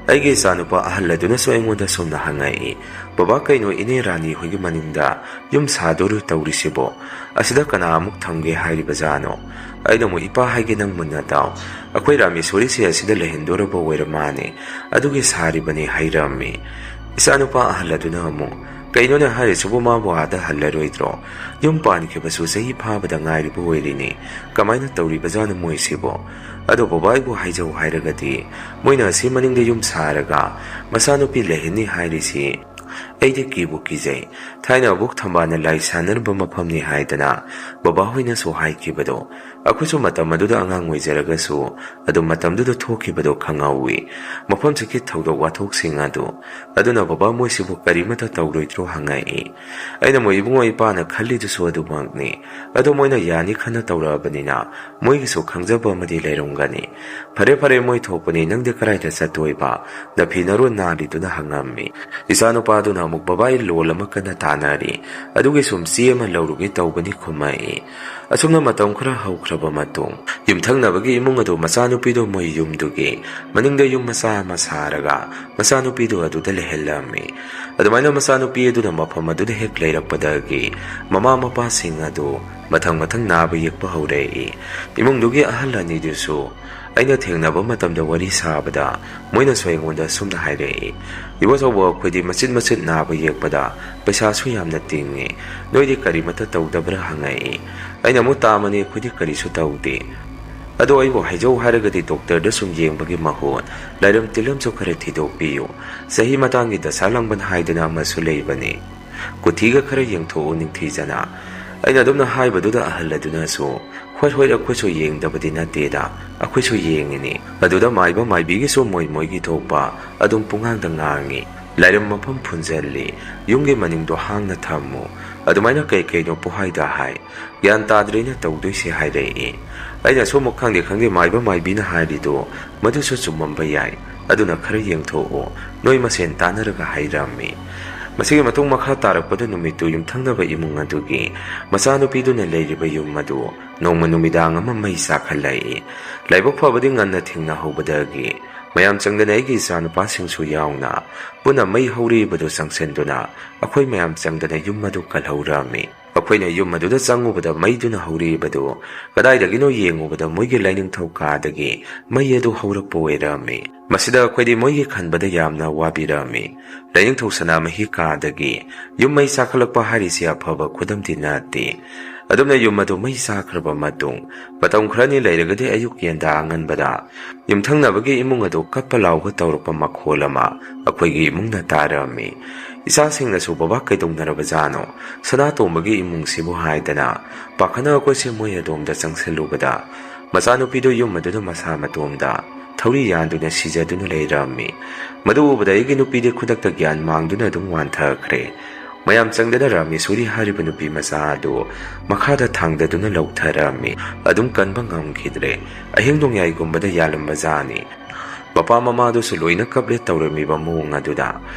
ꯑꯩꯒꯤ ꯏꯆꯥꯅꯨꯄꯥ ꯑꯍꯜ ꯑꯗꯨꯅꯁꯨ ꯑꯩꯉꯣꯟꯗ ꯁꯣꯝꯅ ꯍꯪꯉꯛꯏ, "ꯕꯕꯥ, ꯀꯩꯅꯣ ꯏꯅꯦ ꯔꯥꯅꯤ ꯍꯣꯏꯒꯤ ꯃꯅꯤꯡꯗ ꯌꯨꯝ ꯁꯥꯗꯣꯔꯨ ꯇꯧꯔꯤꯁꯤꯕꯣ? ꯑꯁꯤꯗ ꯀꯅꯥ ꯑꯃꯨꯛ ꯊꯝꯒꯦ ꯍꯥꯏꯔꯤꯕꯖꯥꯠꯅꯣ?" ꯑꯩꯅ ꯑꯃꯨꯛ, "ꯏꯄꯥ ꯍꯥꯏꯒꯦ, ꯅꯪ ꯃꯨꯟꯅ ꯇꯥꯎ꯫ ꯑꯩꯈꯣꯏ ꯔꯥꯃꯦꯁꯣꯔꯤꯁꯦ ꯑꯁꯤꯗ ꯂꯩꯍꯟꯗꯣꯔꯕ ꯑꯣꯏꯔ ꯃꯥꯅꯦ꯫ ꯑꯗꯨꯒꯤ ꯁꯥꯔꯤꯕꯅꯤ" ꯍꯥꯏꯔꯝꯃꯤ꯫ ꯏꯆꯥꯅꯨꯄꯥ ꯑꯍꯜ ꯑꯗꯨꯅ ꯑꯃꯨꯛ, "ꯀꯩꯅꯣꯅꯦ ꯍꯥꯏꯔꯤꯁꯤꯕꯨ, ꯃꯥꯕꯨ ꯑꯥꯗ ꯍꯜꯂꯔꯣꯏꯗ꯭ꯔꯣ? ꯌꯨꯝ ꯄꯥꯟꯈꯤꯕꯁꯨ ꯆꯍꯤ ꯐꯥꯕꯗ ꯉꯥꯏꯔꯤꯕ ꯑꯣꯏꯔꯤꯅꯤ꯫ ꯀꯃꯥꯏꯅ ꯇꯧꯔꯤꯕꯖꯥꯠꯅꯣ ꯃꯣꯏꯁꯤꯕꯣ? ꯑꯗꯣ ꯕꯕꯥ, ꯑꯩꯕꯨ ꯍꯥꯏꯖꯧ ꯍꯥꯏꯔꯒꯗꯤ, ꯃꯣꯏꯅ ꯑꯁꯤ ꯃꯅꯤꯡꯗ ꯌꯨꯝ ꯁꯥꯔꯒ ꯃꯆꯥꯅꯨꯄꯤ ꯂꯩꯍꯟꯅꯤ ꯍꯥꯏꯔꯤꯁꯤ ꯑꯩꯗꯤ ꯀꯤꯕꯨ ꯀꯤꯖꯩ꯫ ꯊꯥꯏꯅ ꯑꯕꯣꯛ ꯊꯝꯕꯥꯜꯅ ꯂꯥꯏ ꯁꯥꯟꯅꯔꯝꯕ ꯃꯐꯝꯅꯤ ꯍꯥꯏꯗꯅ ꯕꯕꯥꯍꯣꯏꯅꯁꯨ ꯍꯥꯏꯈꯤꯕꯗꯣ꯫ ꯑꯩꯈꯣꯏꯁꯨ ꯃꯇꯝ ꯑꯗꯨꯗ ꯑꯉꯥꯡ ꯑꯣꯏꯖꯔꯒꯁꯨ ꯑꯗꯨ ꯃꯇꯝꯗꯨꯗ ꯊꯣꯛꯈꯤꯕꯗꯣ ꯈꯪꯍꯧꯋꯤ꯫ ꯃꯐꯝꯁꯤꯒꯤ ꯊꯧꯗꯣꯛ ꯋꯥꯊꯣꯛꯁꯤꯡ ꯑꯗꯨ꯫ ꯑꯗꯨꯅ ꯕꯕꯥ, ꯃꯣꯏꯁꯤꯕꯨ ꯀꯔꯤꯃꯇ ꯇꯧꯔꯣꯏꯗ꯭ꯔꯣ?" ꯍꯪꯉꯛꯏ꯫ ꯑꯩꯅ ꯑꯃꯨꯛ, "ꯏꯕꯨꯡꯉꯣ, ꯏꯄꯥꯅ ꯈꯜꯂꯤꯗꯨꯁꯨ ꯑꯗꯨꯃꯛꯅꯤ꯫ ꯑꯗꯣ ꯃꯣꯏꯅ ꯌꯥꯅꯤ ꯈꯟꯅ ꯇꯧꯔꯛꯑꯕꯅꯤꯅ ꯃꯣꯏꯒꯤꯁꯨ ꯈꯪꯖꯕ ꯑꯃꯗꯤ ꯂꯩꯔꯝꯒꯅꯤ꯫ ꯐꯔꯦ ꯐꯔꯦ, ꯃꯣꯏ ꯊꯣꯛꯄꯅꯤ, ꯅꯪꯗꯤ ꯀꯗꯥꯏꯗ ꯆꯠꯇꯣꯏꯕ?" ꯅꯐꯤ ꯅꯔꯣꯟ ꯅꯥꯜꯂꯤꯗꯨꯅ ꯍꯪꯉꯝꯃꯤ꯫ ꯏꯆꯥꯅꯨꯄꯥꯗꯨꯅ ꯑꯃꯨꯛ, "ꯕꯕꯥ, ꯑꯩ ꯂꯣꯜ ꯑꯃ ꯀꯟꯅ ꯇꯥꯟꯅꯔꯤ, ꯑꯗꯨꯒꯤ ꯁꯨꯝ ꯆꯦ ꯑꯃ ꯂꯧꯔꯨꯒꯦ ꯇꯧꯕꯅꯤ" ꯈꯨꯝꯃꯛꯏ꯫ ꯑꯁꯨꯝꯅ ꯃꯇꯝ ꯈꯔ ꯍꯧꯈ꯭ꯔꯕ ꯃꯇꯨꯡ, ꯌꯨꯝꯊꯪꯅꯕꯒꯤ ꯏꯃꯨꯡ ꯑꯗꯨ ꯃꯆꯥꯅꯨꯄꯤꯗꯨ ꯃꯣꯏ ꯌꯨꯝꯗꯨꯒꯤ ꯃꯅꯤꯡꯗ ꯌꯨꯝ ꯃꯆꯥ ꯑꯃ ꯁꯥꯔꯒ ꯃꯆꯥꯅꯨꯄꯤꯗꯨ ꯑꯗꯨꯗ ꯂꯩꯍꯜꯂꯝꯃꯤ꯫ ꯑꯗꯨꯃꯥꯏꯅ ꯃꯆꯥꯅꯨꯄꯤ ꯑꯗꯨꯅ ꯃꯐꯝ ꯑꯗꯨꯗ ꯍꯦꯛ ꯂꯩꯔꯛꯄꯗꯒꯤ ꯃꯃꯥ ꯃꯄꯥꯁꯤꯡ ꯑꯗꯨ ꯃꯊꯪ ꯃꯊꯪ ꯅꯥꯕ ꯌꯦꯛꯄ ꯍꯧꯔꯛꯏ꯫ ꯏꯃꯨꯡꯗꯨꯒꯤ ꯑꯍꯜ ꯑꯅꯤꯗꯨꯁꯨ ꯑꯩꯅ ꯊꯦꯡꯅꯕ ꯃꯇꯝꯗ ꯋꯥꯔꯤ ꯁꯥꯕꯗ ꯃꯣꯏꯅꯁꯨ ꯑꯩꯉꯣꯟꯗ ꯁꯨꯝꯅ ꯍꯥꯏꯔꯛꯏ, "ꯏꯕꯣꯆꯧꯕ, ꯑꯩꯈꯣꯏꯗꯤ ꯃꯆꯤꯠ ꯃꯆꯤꯠ ꯅꯥꯕ ꯌꯦꯛꯄꯗ ꯄꯩꯁꯥꯁꯨ ꯌꯥꯝꯅ ꯇꯤꯡꯉꯤ, ꯅꯣꯏꯗꯤ ꯀꯔꯤꯃꯠꯇ ꯇꯧꯗꯕ꯭ꯔꯥ?" ꯍꯪꯉꯛꯏ꯫ ꯑꯩꯅ ꯑꯃꯨꯛ, "ꯇꯥꯃꯅꯤ, ꯑꯩꯈꯣꯏꯗꯤ ꯀꯔꯤꯁꯨ ꯇꯧꯗꯦ꯫ ꯑꯗꯣ ꯑꯩꯕꯨ ꯍꯥꯏꯖꯧ ꯍꯥꯏꯔꯒꯗꯤ ꯗꯣꯛꯇꯔꯗ ꯁꯨꯝ ꯌꯦꯡꯕꯒꯤ ꯃꯍꯨꯠ ꯂꯥꯏꯔꯝ ꯇꯤꯜꯂꯝꯁꯨ ꯈꯔ ꯊꯤꯗꯣꯛꯄꯤꯌꯨ꯫ ꯆꯍꯤ ꯃꯇꯥꯡꯒꯤ ꯗꯁꯥ ꯂꯥꯡꯕꯟ ꯍꯥꯏꯗꯅ ꯑꯃꯁꯨ ꯂꯩꯕꯅꯤ꯫ ꯀꯨꯊꯤꯒ ꯈꯔ ꯌꯦꯡꯊꯣꯛꯎ ꯅꯤꯡꯊꯤꯖꯅ"꯫ ꯑꯩꯅ ꯑꯗꯨꯝꯅ ꯍꯥꯏꯕꯗꯨꯗ ꯑꯍꯜ ꯑꯗꯨꯅꯁꯨ, "ꯍꯣꯏ, ꯍꯣꯏ, ꯑꯩꯈꯣꯏꯁꯨ ꯌꯦꯡꯗꯕꯗꯤ ꯅꯠꯇꯦꯗ, ꯑꯩꯈꯣꯏꯁꯨ ꯌꯦꯡꯉꯤꯅꯤ"꯫ ꯑꯗꯨꯗ ꯃꯥꯏꯕ ꯃꯥꯏꯕꯤꯒꯤꯁꯨ ꯃꯣꯏ ꯃꯣꯏꯒꯤ ꯊꯣꯛꯄ ꯑꯗꯨꯝ ꯄꯨꯡꯉꯥꯡꯗ ꯉꯥꯡꯉꯤ꯫ "ꯂꯥꯏꯔꯝ ꯃꯐꯝ ꯐꯨꯟꯖꯜꯂꯤ, ꯌꯨꯝꯒꯤ ꯃꯅꯤꯡꯗꯣ ꯍꯥꯡꯅ ꯊꯝꯃꯨ", ꯑꯗꯨꯃꯥꯏꯅ ꯀꯩ ꯀꯩꯅꯣ ꯄꯨꯍꯥꯏꯗ ꯍꯥꯏ꯫ "ꯒ꯭ꯌꯥꯟ ꯇꯥꯗ꯭ꯔꯦꯅ ꯇꯧꯗꯣꯏꯁꯦ", ꯍꯥꯏꯔꯛꯏ꯫ ꯑꯩꯅꯁꯨ ꯑꯃꯨꯛ, "ꯈꯪꯗꯦ, ꯈꯪꯗꯦ, ꯃꯥꯏꯕ ꯃꯥꯏꯕꯤꯅ ꯍꯥꯏꯔꯤꯗꯣ ꯃꯗꯨꯁꯨ ꯆꯨꯝꯃꯝꯕ ꯌꯥꯏ, ꯑꯗꯨꯅ ꯈꯔ ꯌꯦꯡꯊꯣꯛꯑꯣ, ꯅꯣꯏ ꯃꯁꯦꯟ ꯇꯥꯟꯅꯔꯒ ꯍꯥꯏꯔꯝꯃꯤ꯫ ꯃꯁꯤꯒꯤ ꯃꯇꯨꯡ ꯃꯈꯥ ꯇꯥꯔꯛꯄꯗ ꯅꯨꯃꯤꯠꯇꯨ ꯌꯨꯝꯊꯪꯅꯕ ꯏꯃꯨꯡ ꯑꯗꯨꯒꯤ ꯃꯆꯥꯅꯨꯄꯤꯗꯨꯅ ꯂꯩꯔꯤꯕ ꯌꯨꯝ ꯑꯗꯨ ꯅꯣꯡꯃ ꯅꯨꯃꯤꯗꯥꯡ ꯑꯃ ꯃꯩ ꯆꯥꯛꯈꯠꯂꯛꯏ꯫ ꯂꯥꯏꯕꯛ ꯐꯕꯗꯤ ꯉꯟꯅ ꯊꯦꯡꯅꯍꯧꯕꯗꯒꯤ ꯃꯌꯥꯝ ꯆꯪꯗꯅ, ꯑꯩꯒꯤ ꯏꯆꯥꯅꯨꯄꯥꯁꯤꯡꯁꯨ ꯌꯥꯎꯅ, ꯄꯨꯟꯅ ꯃꯩ ꯍꯧꯔꯤꯕꯗꯨ ꯆꯪꯁꯤꯟꯗꯨꯅ ꯑꯩꯈꯣꯏ ꯃꯌꯥꯝ ꯆꯪꯗꯅ ꯌꯨꯝ ꯑꯗꯨ ꯀꯜꯍꯧꯔꯝꯃꯤ꯫ ꯑꯩꯈꯣꯏꯅ ꯌꯨꯝ ꯑꯗꯨꯗ ꯆꯪꯉꯨꯕꯗ ꯃꯩꯗꯨꯅ ꯍꯧꯔꯤꯕꯗꯨ ꯀꯗꯥꯏꯗꯒꯤꯅꯣ ꯌꯦꯡꯉꯨꯕꯗ ꯃꯣꯏꯒꯤ ꯂꯥꯏꯅꯤꯡꯊꯧ ꯀꯥꯗꯒꯤ ꯃꯩ ꯑꯗꯨ ꯍꯧꯔꯛꯄ ꯑꯣꯏꯔꯝꯃꯤ꯫ ꯃꯁꯤꯗ ꯑꯩꯈꯣꯏꯗꯤ ꯃꯣꯏꯒꯤ ꯈꯟꯕꯗ ꯌꯥꯝꯅ ꯋꯥꯕꯤꯔꯝꯃꯤ꯫ ꯂꯥꯏꯅꯤꯡꯊꯧ ꯁꯅꯥꯃꯍꯤ ꯀꯥꯗꯒꯤ ꯌꯨꯝ ꯃꯩ ꯆꯥꯛꯈꯠꯂꯛꯄ ꯍꯥꯏꯔꯤꯁꯤ ꯑꯐꯕ ꯈꯨꯗꯝꯗꯤ ꯅꯠꯇꯦ꯫ ꯑꯗꯨꯝꯅ ꯌꯨꯝ ꯑꯗꯨ ꯃꯩ ꯆꯥꯛꯈ꯭ꯔꯕ ꯃꯇꯨꯡ, ꯃꯇꯝ ꯈꯔꯅꯤ ꯂꯩꯔꯒꯗꯤ ꯑꯌꯨꯛ ꯌꯦꯟꯗꯥ ꯑꯉꯟꯕꯗ ꯌꯨꯝꯊꯪꯅꯕꯒꯤ ꯏꯃꯨꯡ ꯑꯗꯨ ꯀꯞꯄ ꯂꯥꯎꯕ ꯇꯧꯔꯛꯄ ꯃꯈꯣꯜ ꯑꯃ ꯑꯩꯈꯣꯏꯒꯤ ꯏꯃꯨꯡꯅ ꯇꯥꯔꯝꯃꯤ꯫ ꯏꯆꯥꯁꯤꯡꯅꯁꯨ, "ꯕꯕꯥ, ꯀꯩꯗꯧꯅꯔꯕꯖꯥꯠꯅꯣ? ꯁꯅꯥꯇꯣꯝꯕꯒꯤ ꯏꯃꯨꯡꯁꯤꯕꯨ?" ꯍꯥꯏꯗꯅ ꯄꯥꯈꯠꯅ ꯑꯩꯈꯣꯏꯁꯦ ꯃꯣꯏ ꯑꯗꯣꯝꯗ ꯆꯪꯁꯤꯜꯂꯨꯕꯗ, ꯃꯆꯥꯅꯨꯄꯤꯗꯨ ꯌꯨꯝ ꯑꯗꯨꯗ ꯃꯁꯥ ꯃꯇꯣꯝꯗ ꯊꯧꯔꯤ ꯌꯥꯟꯗꯨꯅ ꯁꯤꯖꯗꯨꯅ ꯂꯩꯔꯝꯃꯤ꯫ ꯃꯗꯨ ꯎꯕꯗ ꯑꯩꯒꯤ ꯅꯨꯄꯤꯗꯤ ꯈꯨꯗꯛꯇ ꯒ꯭ꯌꯥꯟ ꯃꯥꯡꯗꯨꯅ ꯑꯗꯨꯝ ꯋꯥꯟꯊꯈ꯭ꯔꯦ꯫ ꯃꯌꯥꯝ ꯆꯪꯗꯅ ꯔꯥꯃꯦꯁꯣꯔꯤ ꯍꯥꯏꯔꯤꯕ ꯅꯨꯄꯤ ꯃꯆꯥ ꯑꯗꯨ ꯃꯈꯥꯗ ꯊꯥꯡꯗꯗꯨꯅ ꯂꯧꯊꯔꯝꯃꯤ꯫ ꯑꯗꯨꯝ ꯀꯟꯕ ꯉꯝꯈꯤꯗ꯭ꯔꯦ꯫ ꯑꯍꯤꯡ ꯅꯣꯡꯌꯥꯏꯒꯨꯝꯕꯗ ꯌꯥꯜꯂꯝꯕ ꯖꯥꯠꯅꯤ꯫ ꯃꯄꯥ ꯃꯃꯥꯗꯨꯁꯨ ꯂꯣꯏꯅ ꯀꯞꯂꯦ ꯇꯧꯔꯝꯃꯤꯕ ꯃꯑꯣꯡ ꯑꯗꯨꯗ꯫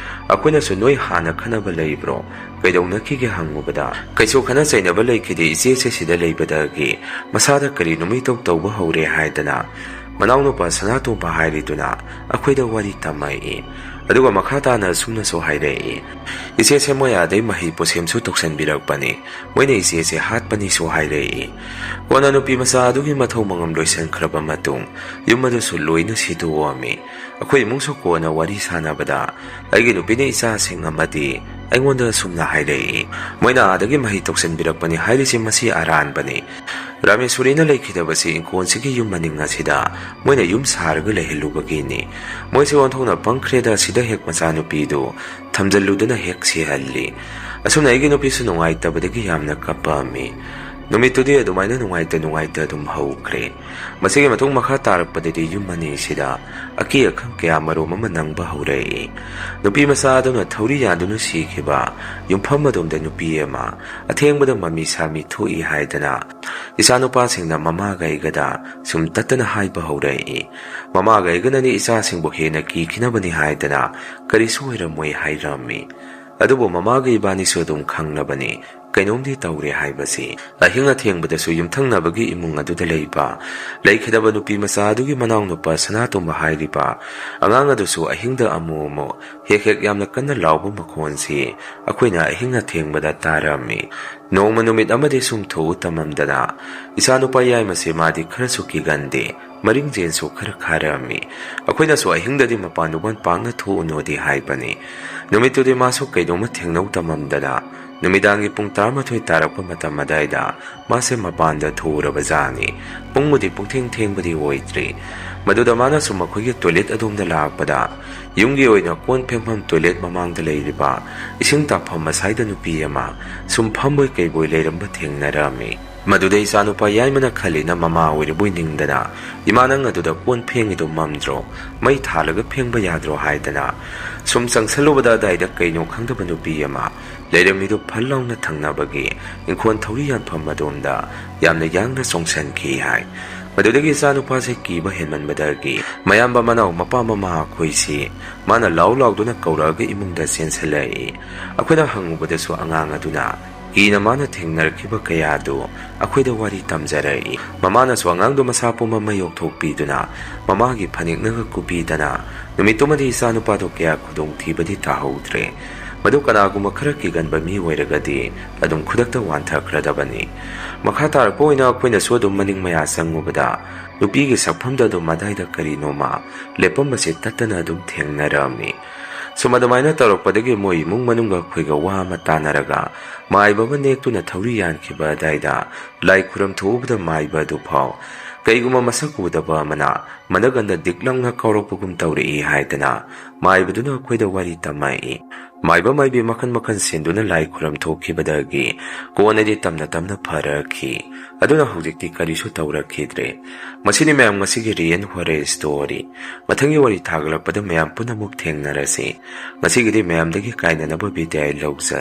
ꯑꯩꯈꯣꯏꯅꯁꯨ, "ꯅꯣꯏ ꯍꯥꯟꯅ ꯈꯠꯅꯕ ꯂꯩꯕ꯭ꯔꯣ? ꯀꯩꯗꯧꯅꯈꯤꯒꯦ?" ꯍꯪꯉꯨꯕꯗ, "ꯀꯩꯁꯨ ꯈꯠꯅ ꯆꯩꯅꯕ ꯂꯩꯈꯤꯗꯦ, ꯏꯆꯦꯁꯦ ꯁꯤꯗ ꯂꯩꯕꯗꯒꯤ ꯃꯁꯥꯗ ꯀꯔꯤꯅꯣꯃ ꯏꯇꯧ ꯇꯧꯕ ꯍꯧꯔꯦ" ꯍꯥꯏꯗꯅ ꯃꯅꯥꯎꯅꯨꯄꯥ ꯁꯅꯥꯇꯣꯝꯕ ꯍꯥꯏꯔꯤꯗꯨꯅ ꯑꯩꯈꯣꯏꯗ ꯋꯥꯔꯤ ꯇꯝꯃꯛꯏ꯫ ꯑꯗꯨꯒ ꯃꯈꯥ ꯇꯥꯅ ꯑꯁꯨꯝꯅꯁꯨ ꯍꯥꯏꯔꯛꯏ, "ꯏꯆꯦꯁꯦ ꯃꯣꯏ ꯑꯥꯗꯩ ꯃꯍꯩ ꯄꯣꯠꯁꯦꯝꯁꯨ ꯇꯧꯁꯟꯕꯤꯔꯛꯄꯅꯤ꯫ ꯃꯣꯏꯅ ꯏꯆꯦꯁꯦ ꯍꯥꯠꯄꯅꯤꯁꯨ ꯍꯥꯏꯔꯛꯏ"꯫ ꯀꯣꯟꯅ ꯅꯨꯄꯤ ꯃꯆꯥ ꯑꯗꯨꯒꯤ ꯃꯊꯧ ꯃꯉꯝ ꯂꯣꯏꯁꯤꯟꯈ꯭ꯔꯕ ꯃꯇꯨꯡ ꯌꯨꯝ ꯑꯗꯨꯁꯨ ꯂꯣꯏꯅ ꯁꯤꯗꯣꯛꯑꯝꯃꯤ꯫ ꯑꯩꯈꯣꯏ ꯏꯃꯨꯡꯁꯨ ꯀꯣꯟꯅ ꯋꯥꯔꯤ ꯁꯥꯟꯅꯕꯗ ꯑꯩꯒꯤ ꯅꯨꯄꯤꯅ ꯏꯆꯥꯁꯤꯡ ꯑꯃꯗꯤ ꯑꯩꯉꯣꯟꯗ ꯑꯁꯨꯝꯅ ꯍꯥꯏꯔꯛꯏ, "ꯃꯣꯏꯅ ꯑꯥꯗꯒꯤ ꯃꯍꯩ ꯇꯧꯁꯤꯟꯕꯤꯔꯛꯄꯅꯤ ꯍꯥꯏꯔꯤꯁꯤ ꯃꯁꯤ ꯑꯔꯥꯟꯕꯅꯤ꯫ ꯔꯥꯃꯦꯁꯣꯔꯤꯅ ꯂꯩꯈꯤꯗꯕꯁꯤ ꯏꯪꯈꯣꯜꯁꯤꯒꯤ ꯌꯨꯝ ꯃꯅꯤꯡ ꯑꯁꯤꯗ ꯃꯣꯏꯅ ꯌꯨꯝ ꯁꯥꯔꯒ ꯂꯩꯍꯜꯂꯨꯕꯒꯤꯅꯤ꯫ ꯃꯣꯏꯁꯦ ꯑꯣꯟꯊꯣꯛꯅ ꯄꯪꯈ꯭ꯔꯦꯗ, ꯁꯤꯗ ꯍꯦꯛ ꯃꯆꯥꯅꯨꯄꯤꯗꯨ ꯊꯝꯖꯤꯜꯂꯨꯗꯅ ꯍꯦꯛ ꯁꯤꯍꯜꯂꯤ"꯫ ꯑꯁꯨꯝꯅ ꯑꯩꯒꯤ ꯅꯨꯄꯤꯁꯨ ꯅꯨꯡꯉꯥꯏꯇꯕꯗꯒꯤ ꯌꯥꯝꯅ ꯀꯞꯄꯝꯃꯤ꯫ ꯅꯨꯃꯤꯠꯇꯨꯗꯤ ꯑꯗꯨꯃꯥꯏꯅ ꯅꯨꯡꯉꯥꯏꯇ ꯅꯨꯡꯉꯥꯏꯇ ꯑꯗꯨꯝ ꯍꯧꯈ꯭ꯔꯦ꯫ ꯃꯁꯤꯒꯤ ꯃꯇꯨꯡ ꯃꯈꯥ ꯇꯥꯔꯛꯄꯗꯗꯤ ꯌꯨꯝ ꯑꯅꯤꯁꯤꯗ ꯑꯀꯤ ꯑꯈꯪ ꯀꯌꯥ ꯃꯔꯨꯝ ꯑꯃ ꯅꯪꯕ ꯍꯧꯔꯛꯏ꯫ ꯅꯨꯄꯤ ꯃꯆꯥ ꯑꯗꯨꯅ ꯊꯧꯔꯤ ꯌꯥꯟꯗꯨꯅ ꯁꯤꯈꯤꯕ ꯌꯨꯝꯐꯝ ꯑꯗꯣꯝꯗ ꯅꯨꯄꯤ ꯑꯃ ꯑꯊꯦꯡꯕꯗ ꯃꯃꯤ ꯁꯥꯃꯤ ꯊꯣꯛꯏ ꯍꯥꯏꯗꯅ ꯏꯆꯥꯅꯨꯄꯥꯁꯤꯡꯅ ꯃꯃꯥꯒ ꯑꯩꯒꯗ ꯁꯨꯝ ꯇꯠꯇꯅ ꯍꯥꯏꯕ ꯍꯧꯔꯛꯏ꯫ ꯃꯃꯥꯒ ꯑꯩꯒꯅꯗꯤ ꯏꯆꯥꯁꯤꯡꯕꯨ ꯍꯦꯟꯅ ꯀꯤꯈꯤꯅꯕꯅꯤ ꯍꯥꯏꯗꯅ ꯀꯔꯤꯁꯨ ꯑꯣꯏꯔꯝꯃꯣꯏ ꯍꯥꯏꯔꯝꯃꯤ꯫ ꯑꯗꯨꯕꯨ ꯃꯃꯥꯒ ꯏꯕꯥꯅꯤꯁꯨ ꯑꯗꯨꯝ ꯈꯪꯂꯕꯅꯤ, ꯀꯩꯅꯣꯝꯗꯤ ꯇꯧꯔꯦ ꯍꯥꯏꯕꯁꯤ꯫ ꯑꯍꯤꯡ ꯑꯊꯦꯡꯕꯗꯁꯨ ꯌꯨꯝꯊꯪꯅꯕꯒꯤ ꯏꯃꯨꯡ ꯑꯗꯨꯗ ꯂꯩꯕ ꯂꯩꯈꯤꯗꯕ ꯅꯨꯄꯤ ꯃꯆꯥ ꯑꯗꯨꯒꯤ ꯃꯅꯥꯎꯅꯨꯄꯥ ꯁꯅꯥꯇꯣꯝꯕ ꯍꯥꯏꯔꯤꯕ ꯑꯉꯥꯡ ꯑꯗꯨꯁꯨ ꯑꯍꯤꯡꯗ ꯑꯃꯨꯛ ꯑꯃꯨꯛ ꯍꯦꯛ ꯍꯦꯛ ꯌꯥꯝꯅ ꯀꯟꯅ ꯂꯥꯎꯕ ꯃꯈꯣꯟꯁꯤ ꯑꯩꯈꯣꯏꯅ ꯑꯍꯤꯡ ꯑꯊꯦꯡꯕꯗ ꯇꯥꯔꯝꯃꯤ꯫ ꯅꯣꯡꯃ ꯅꯨꯃꯤꯠ ꯑꯃꯗꯤ ꯁꯨꯝ ꯊꯣꯛꯎ ꯇꯝꯃꯝꯗꯅ ꯏꯆꯥꯅꯨꯄꯥ ꯌꯥꯏꯃꯁꯦ ꯃꯥꯗꯤ ꯈꯔꯁꯨ ꯀꯤꯒꯟꯗꯦ, ꯃꯔꯤꯡꯖꯦꯟꯁꯨ ꯈꯔ ꯈꯥꯔꯝꯃꯤ꯫ ꯑꯩꯈꯣꯏꯅꯁꯨ ꯑꯍꯤꯡꯗꯗꯤ ꯃꯄꯥꯟ ꯂꯨꯄꯥꯟ ꯄꯥꯛꯅ ꯊꯣꯛꯎꯅꯨꯗꯤ ꯍꯥꯏꯕꯅꯤ꯫ ꯅꯨꯃꯤꯠꯇꯨꯗꯤ ꯃꯥꯁꯨ ꯀꯩꯅꯣꯝꯃ ꯊꯦꯡꯅꯧ ꯇꯝꯃꯝꯗꯅ ꯅꯨꯃꯤꯗꯥꯡꯒꯤ ꯄꯨꯡ ꯇꯔꯥꯃꯥꯊꯣꯏ ꯇꯥꯔꯛꯄ ꯃꯇꯝ ꯑꯗꯥꯏꯗ ꯃꯥꯁꯦ ꯃꯄꯥꯟꯗ ꯊꯣꯛꯎꯔꯕꯖꯥꯠꯅꯤ꯫ ꯄꯨꯡꯕꯨꯗꯤ ꯄꯨꯡꯊꯦꯡ ꯊꯦꯡꯕꯗꯤ ꯑꯣꯏꯗ꯭ꯔꯤ꯫ ꯃꯗꯨꯗ ꯃꯥꯅ ꯁꯨꯝ ꯑꯩꯈꯣꯏꯒꯤ ꯇꯣꯏꯂꯦꯠ ꯑꯗꯣꯝꯗ ꯂꯥꯛꯄꯗ ꯌꯨꯝꯒꯤ ꯑꯣꯏꯅ ꯀꯣꯟ ꯐꯦꯡꯐꯝ ꯇꯣꯏꯂꯦꯠ ꯃꯃꯥꯡꯗ ꯂꯩꯔꯤꯕ ꯏꯁꯤꯡ ꯇꯥꯐꯝ ꯃꯁꯥꯏꯗ ꯅꯨꯄꯤ ꯑꯃ ꯁꯨꯝ ꯐꯝꯕꯣꯏ ꯀꯩꯕꯣꯏ ꯂꯩꯔꯝꯕ ꯊꯦꯡꯅꯔꯝꯃꯤ꯫ ꯃꯗꯨꯗ ꯏꯆꯥꯅꯨꯄꯥ ꯌꯥꯏꯃꯅ ꯈꯜꯂꯤꯅ ꯃꯃꯥ ꯑꯣꯏꯔꯕꯣꯏ ꯅꯤꯡꯗꯅ, "ꯏꯃꯥ, ꯅꯪ ꯑꯗꯨꯗ ꯀꯣꯟ ꯐꯦꯡꯉꯤꯗꯣ ꯃꯝꯗ꯭ꯔꯣ? ꯃꯩ ꯊꯥꯜꯂꯒ ꯐꯦꯡꯕ ꯌꯥꯗ꯭ꯔꯣ?" ꯍꯥꯏꯗꯅ ꯁꯨꯝ ꯆꯪꯁꯜꯂꯨꯕꯗ ꯑꯗꯥꯏꯗ ꯀꯩꯅꯣ ꯈꯪꯗꯕ ꯅꯨꯄꯤ ꯑꯃ ꯂꯩꯔꯝꯃꯤꯗꯨ ꯐꯠ ꯂꯥꯎꯅ ꯊꯪꯅꯕꯒꯤ ꯏꯪꯈꯣꯜ ꯊꯧꯔꯤ ꯌꯥꯟꯐꯝ ꯑꯗꯣꯝꯗ ꯌꯥꯝꯅ ꯌꯥꯡꯅ ꯆꯣꯡꯁꯟꯈꯤ ꯍꯥꯏ꯫ ꯃꯗꯨꯗꯒꯤ ꯏꯆꯥꯅꯨꯄꯥꯁꯦ ꯀꯤꯕ ꯍꯦꯟꯃꯟꯕꯗꯒꯤ ꯃꯌꯥꯝꯕ ꯃꯅꯥꯎ ꯃꯄꯥ ꯃꯃꯥ ꯑꯩꯈꯣꯏꯁꯤ ꯃꯥꯅ ꯂꯥꯎ ꯂꯥꯎꯗꯨꯅ ꯀꯧꯔꯛꯑꯒ ꯏꯃꯨꯡꯗ ꯆꯦꯟꯁꯤꯜꯂꯛꯏ꯫ ꯑꯩꯈꯣꯏꯅ ꯍꯪꯉꯨꯕꯗꯁꯨ ꯑꯉꯥꯡ ꯑꯗꯨꯅ ꯀꯤꯅ ꯃꯥꯅ ꯊꯦꯡꯅꯔꯛꯈꯤꯕ ꯀꯌꯥꯗꯨ ꯑꯩꯈꯣꯏꯗ ꯋꯥꯔꯤ ꯇꯝꯖꯔꯛꯏ꯫ ꯃꯃꯥꯅꯁꯨ ꯑꯉꯥꯡꯗꯨ ꯃꯁꯥ ꯄꯨꯝꯕ ꯃꯩ ꯌꯣꯛꯊꯣꯛꯄꯤꯗꯨꯅ ꯃꯃꯥꯒꯤ ꯐꯅꯦꯛꯅꯒ ꯀꯨꯕꯤꯗꯅ ꯅꯨꯃꯤꯠꯇꯨꯃꯗꯤ ꯏꯆꯥꯅꯨꯄꯥꯗꯨ ꯀꯌꯥ ꯈꯨꯗꯣꯡꯊꯤꯕꯗꯤ ꯇꯥꯍꯧꯗ꯭ꯔꯦ꯫ ꯃꯗꯨ ꯀꯅꯥꯒꯨꯝꯕ ꯈꯔ ꯀꯤꯒꯟꯕ ꯃꯤ ꯑꯣꯏꯔꯒꯗꯤ ꯑꯗꯨꯝ ꯈꯨꯗꯛꯇ ꯋꯥꯟꯊꯈ꯭ꯔꯗꯕꯅꯤ꯫ ꯃꯈꯥ ꯇꯥꯔꯛꯄ ꯑꯣꯏꯅ ꯑꯩꯈꯣꯏꯅꯁꯨ ꯑꯗꯨꯝ ꯃꯅꯤꯡ ꯃꯌꯥ ꯆꯪꯉꯨꯕꯗ ꯅꯨꯄꯤꯒꯤ ꯁꯛꯐꯝꯗ ꯑꯗꯨꯝ ꯑꯗꯥꯏꯗ ꯀꯔꯤꯅꯣꯃ ꯂꯦꯞꯄꯝꯕꯁꯦ ꯇꯠꯇꯅ ꯑꯗꯨꯝ ꯊꯦꯡꯅꯔꯝꯃꯤ꯫ ꯁꯨꯝ ꯑꯗꯨꯃꯥꯏꯅ ꯇꯧꯔꯛꯄꯗꯒꯤ ꯃꯣꯏ ꯏꯃꯨꯡ ꯃꯅꯨꯡꯒ ꯑꯩꯈꯣꯏꯒ ꯋꯥ ꯑꯃ ꯇꯥꯅꯔꯒ ꯃꯥꯏꯕ ꯑꯃ ꯅꯦꯛꯇꯨꯅ ꯊꯧꯔꯤ ꯌꯥꯟꯈꯤꯕ ꯑꯗꯥꯏꯗ ꯂꯥꯏ ꯈꯨꯔꯝ ꯊꯣꯛꯎꯕꯗ ꯃꯥꯏꯕ ꯑꯗꯨꯐꯥꯎ ꯀꯩꯒꯨꯝꯕ ꯃꯁꯛ ꯎꯗꯕ ꯑꯃꯅ ꯃꯅꯒꯟꯗ ꯗꯤꯛ ꯂꯥꯎꯅ ꯀꯧꯔꯛꯄꯒꯨꯝ ꯇꯧꯔꯛꯏ ꯍꯥꯏꯗꯅ ꯃꯥꯏꯕꯗꯨꯅ ꯑꯩꯈꯣꯏꯗ ꯋꯥꯔꯤ ꯇꯝꯃꯛꯏ꯫ ꯃꯥꯏꯕ ꯃꯥꯏꯕꯤ ꯃꯈꯜ ꯃꯈꯜ ꯁꯤꯟꯗꯨꯅ ꯂꯥꯏ ꯈꯨꯔꯝ ꯊꯣꯛꯈꯤꯕꯗꯒꯤ ꯀꯣꯟꯅꯗꯤ ꯇꯝꯅ ꯇꯝꯅ ꯐꯔꯛꯈꯤ꯫ ꯑꯗꯨꯅ ꯍꯧꯖꯤꯛꯇꯤ ꯀꯔꯤꯁꯨ ꯇꯧꯔꯛꯈꯤꯗ꯭ꯔꯦ꯫ ꯃꯁꯤꯅꯤ ꯃꯌꯥꯝ ꯉꯁꯤꯒꯤ ꯔꯤꯌꯦꯟ ꯍꯣꯔꯦ ꯁ꯭ꯇꯣꯔꯤ꯫ ꯃꯊꯪꯒꯤ ꯋꯥꯔꯤ ꯊꯥꯒꯠꯂꯛꯄꯗ ꯃꯌꯥꯝ ꯄꯨꯟꯅ ꯑꯃꯨꯛ ꯊꯦꯡꯅꯔꯁꯤ꯫ ꯉꯁꯤꯒꯤꯗꯤ ꯃꯌꯥꯝꯗꯒꯤ ꯀꯥꯏꯅꯅꯕ ꯕꯤꯗꯥꯏ ꯂꯧꯖꯔꯦ꯫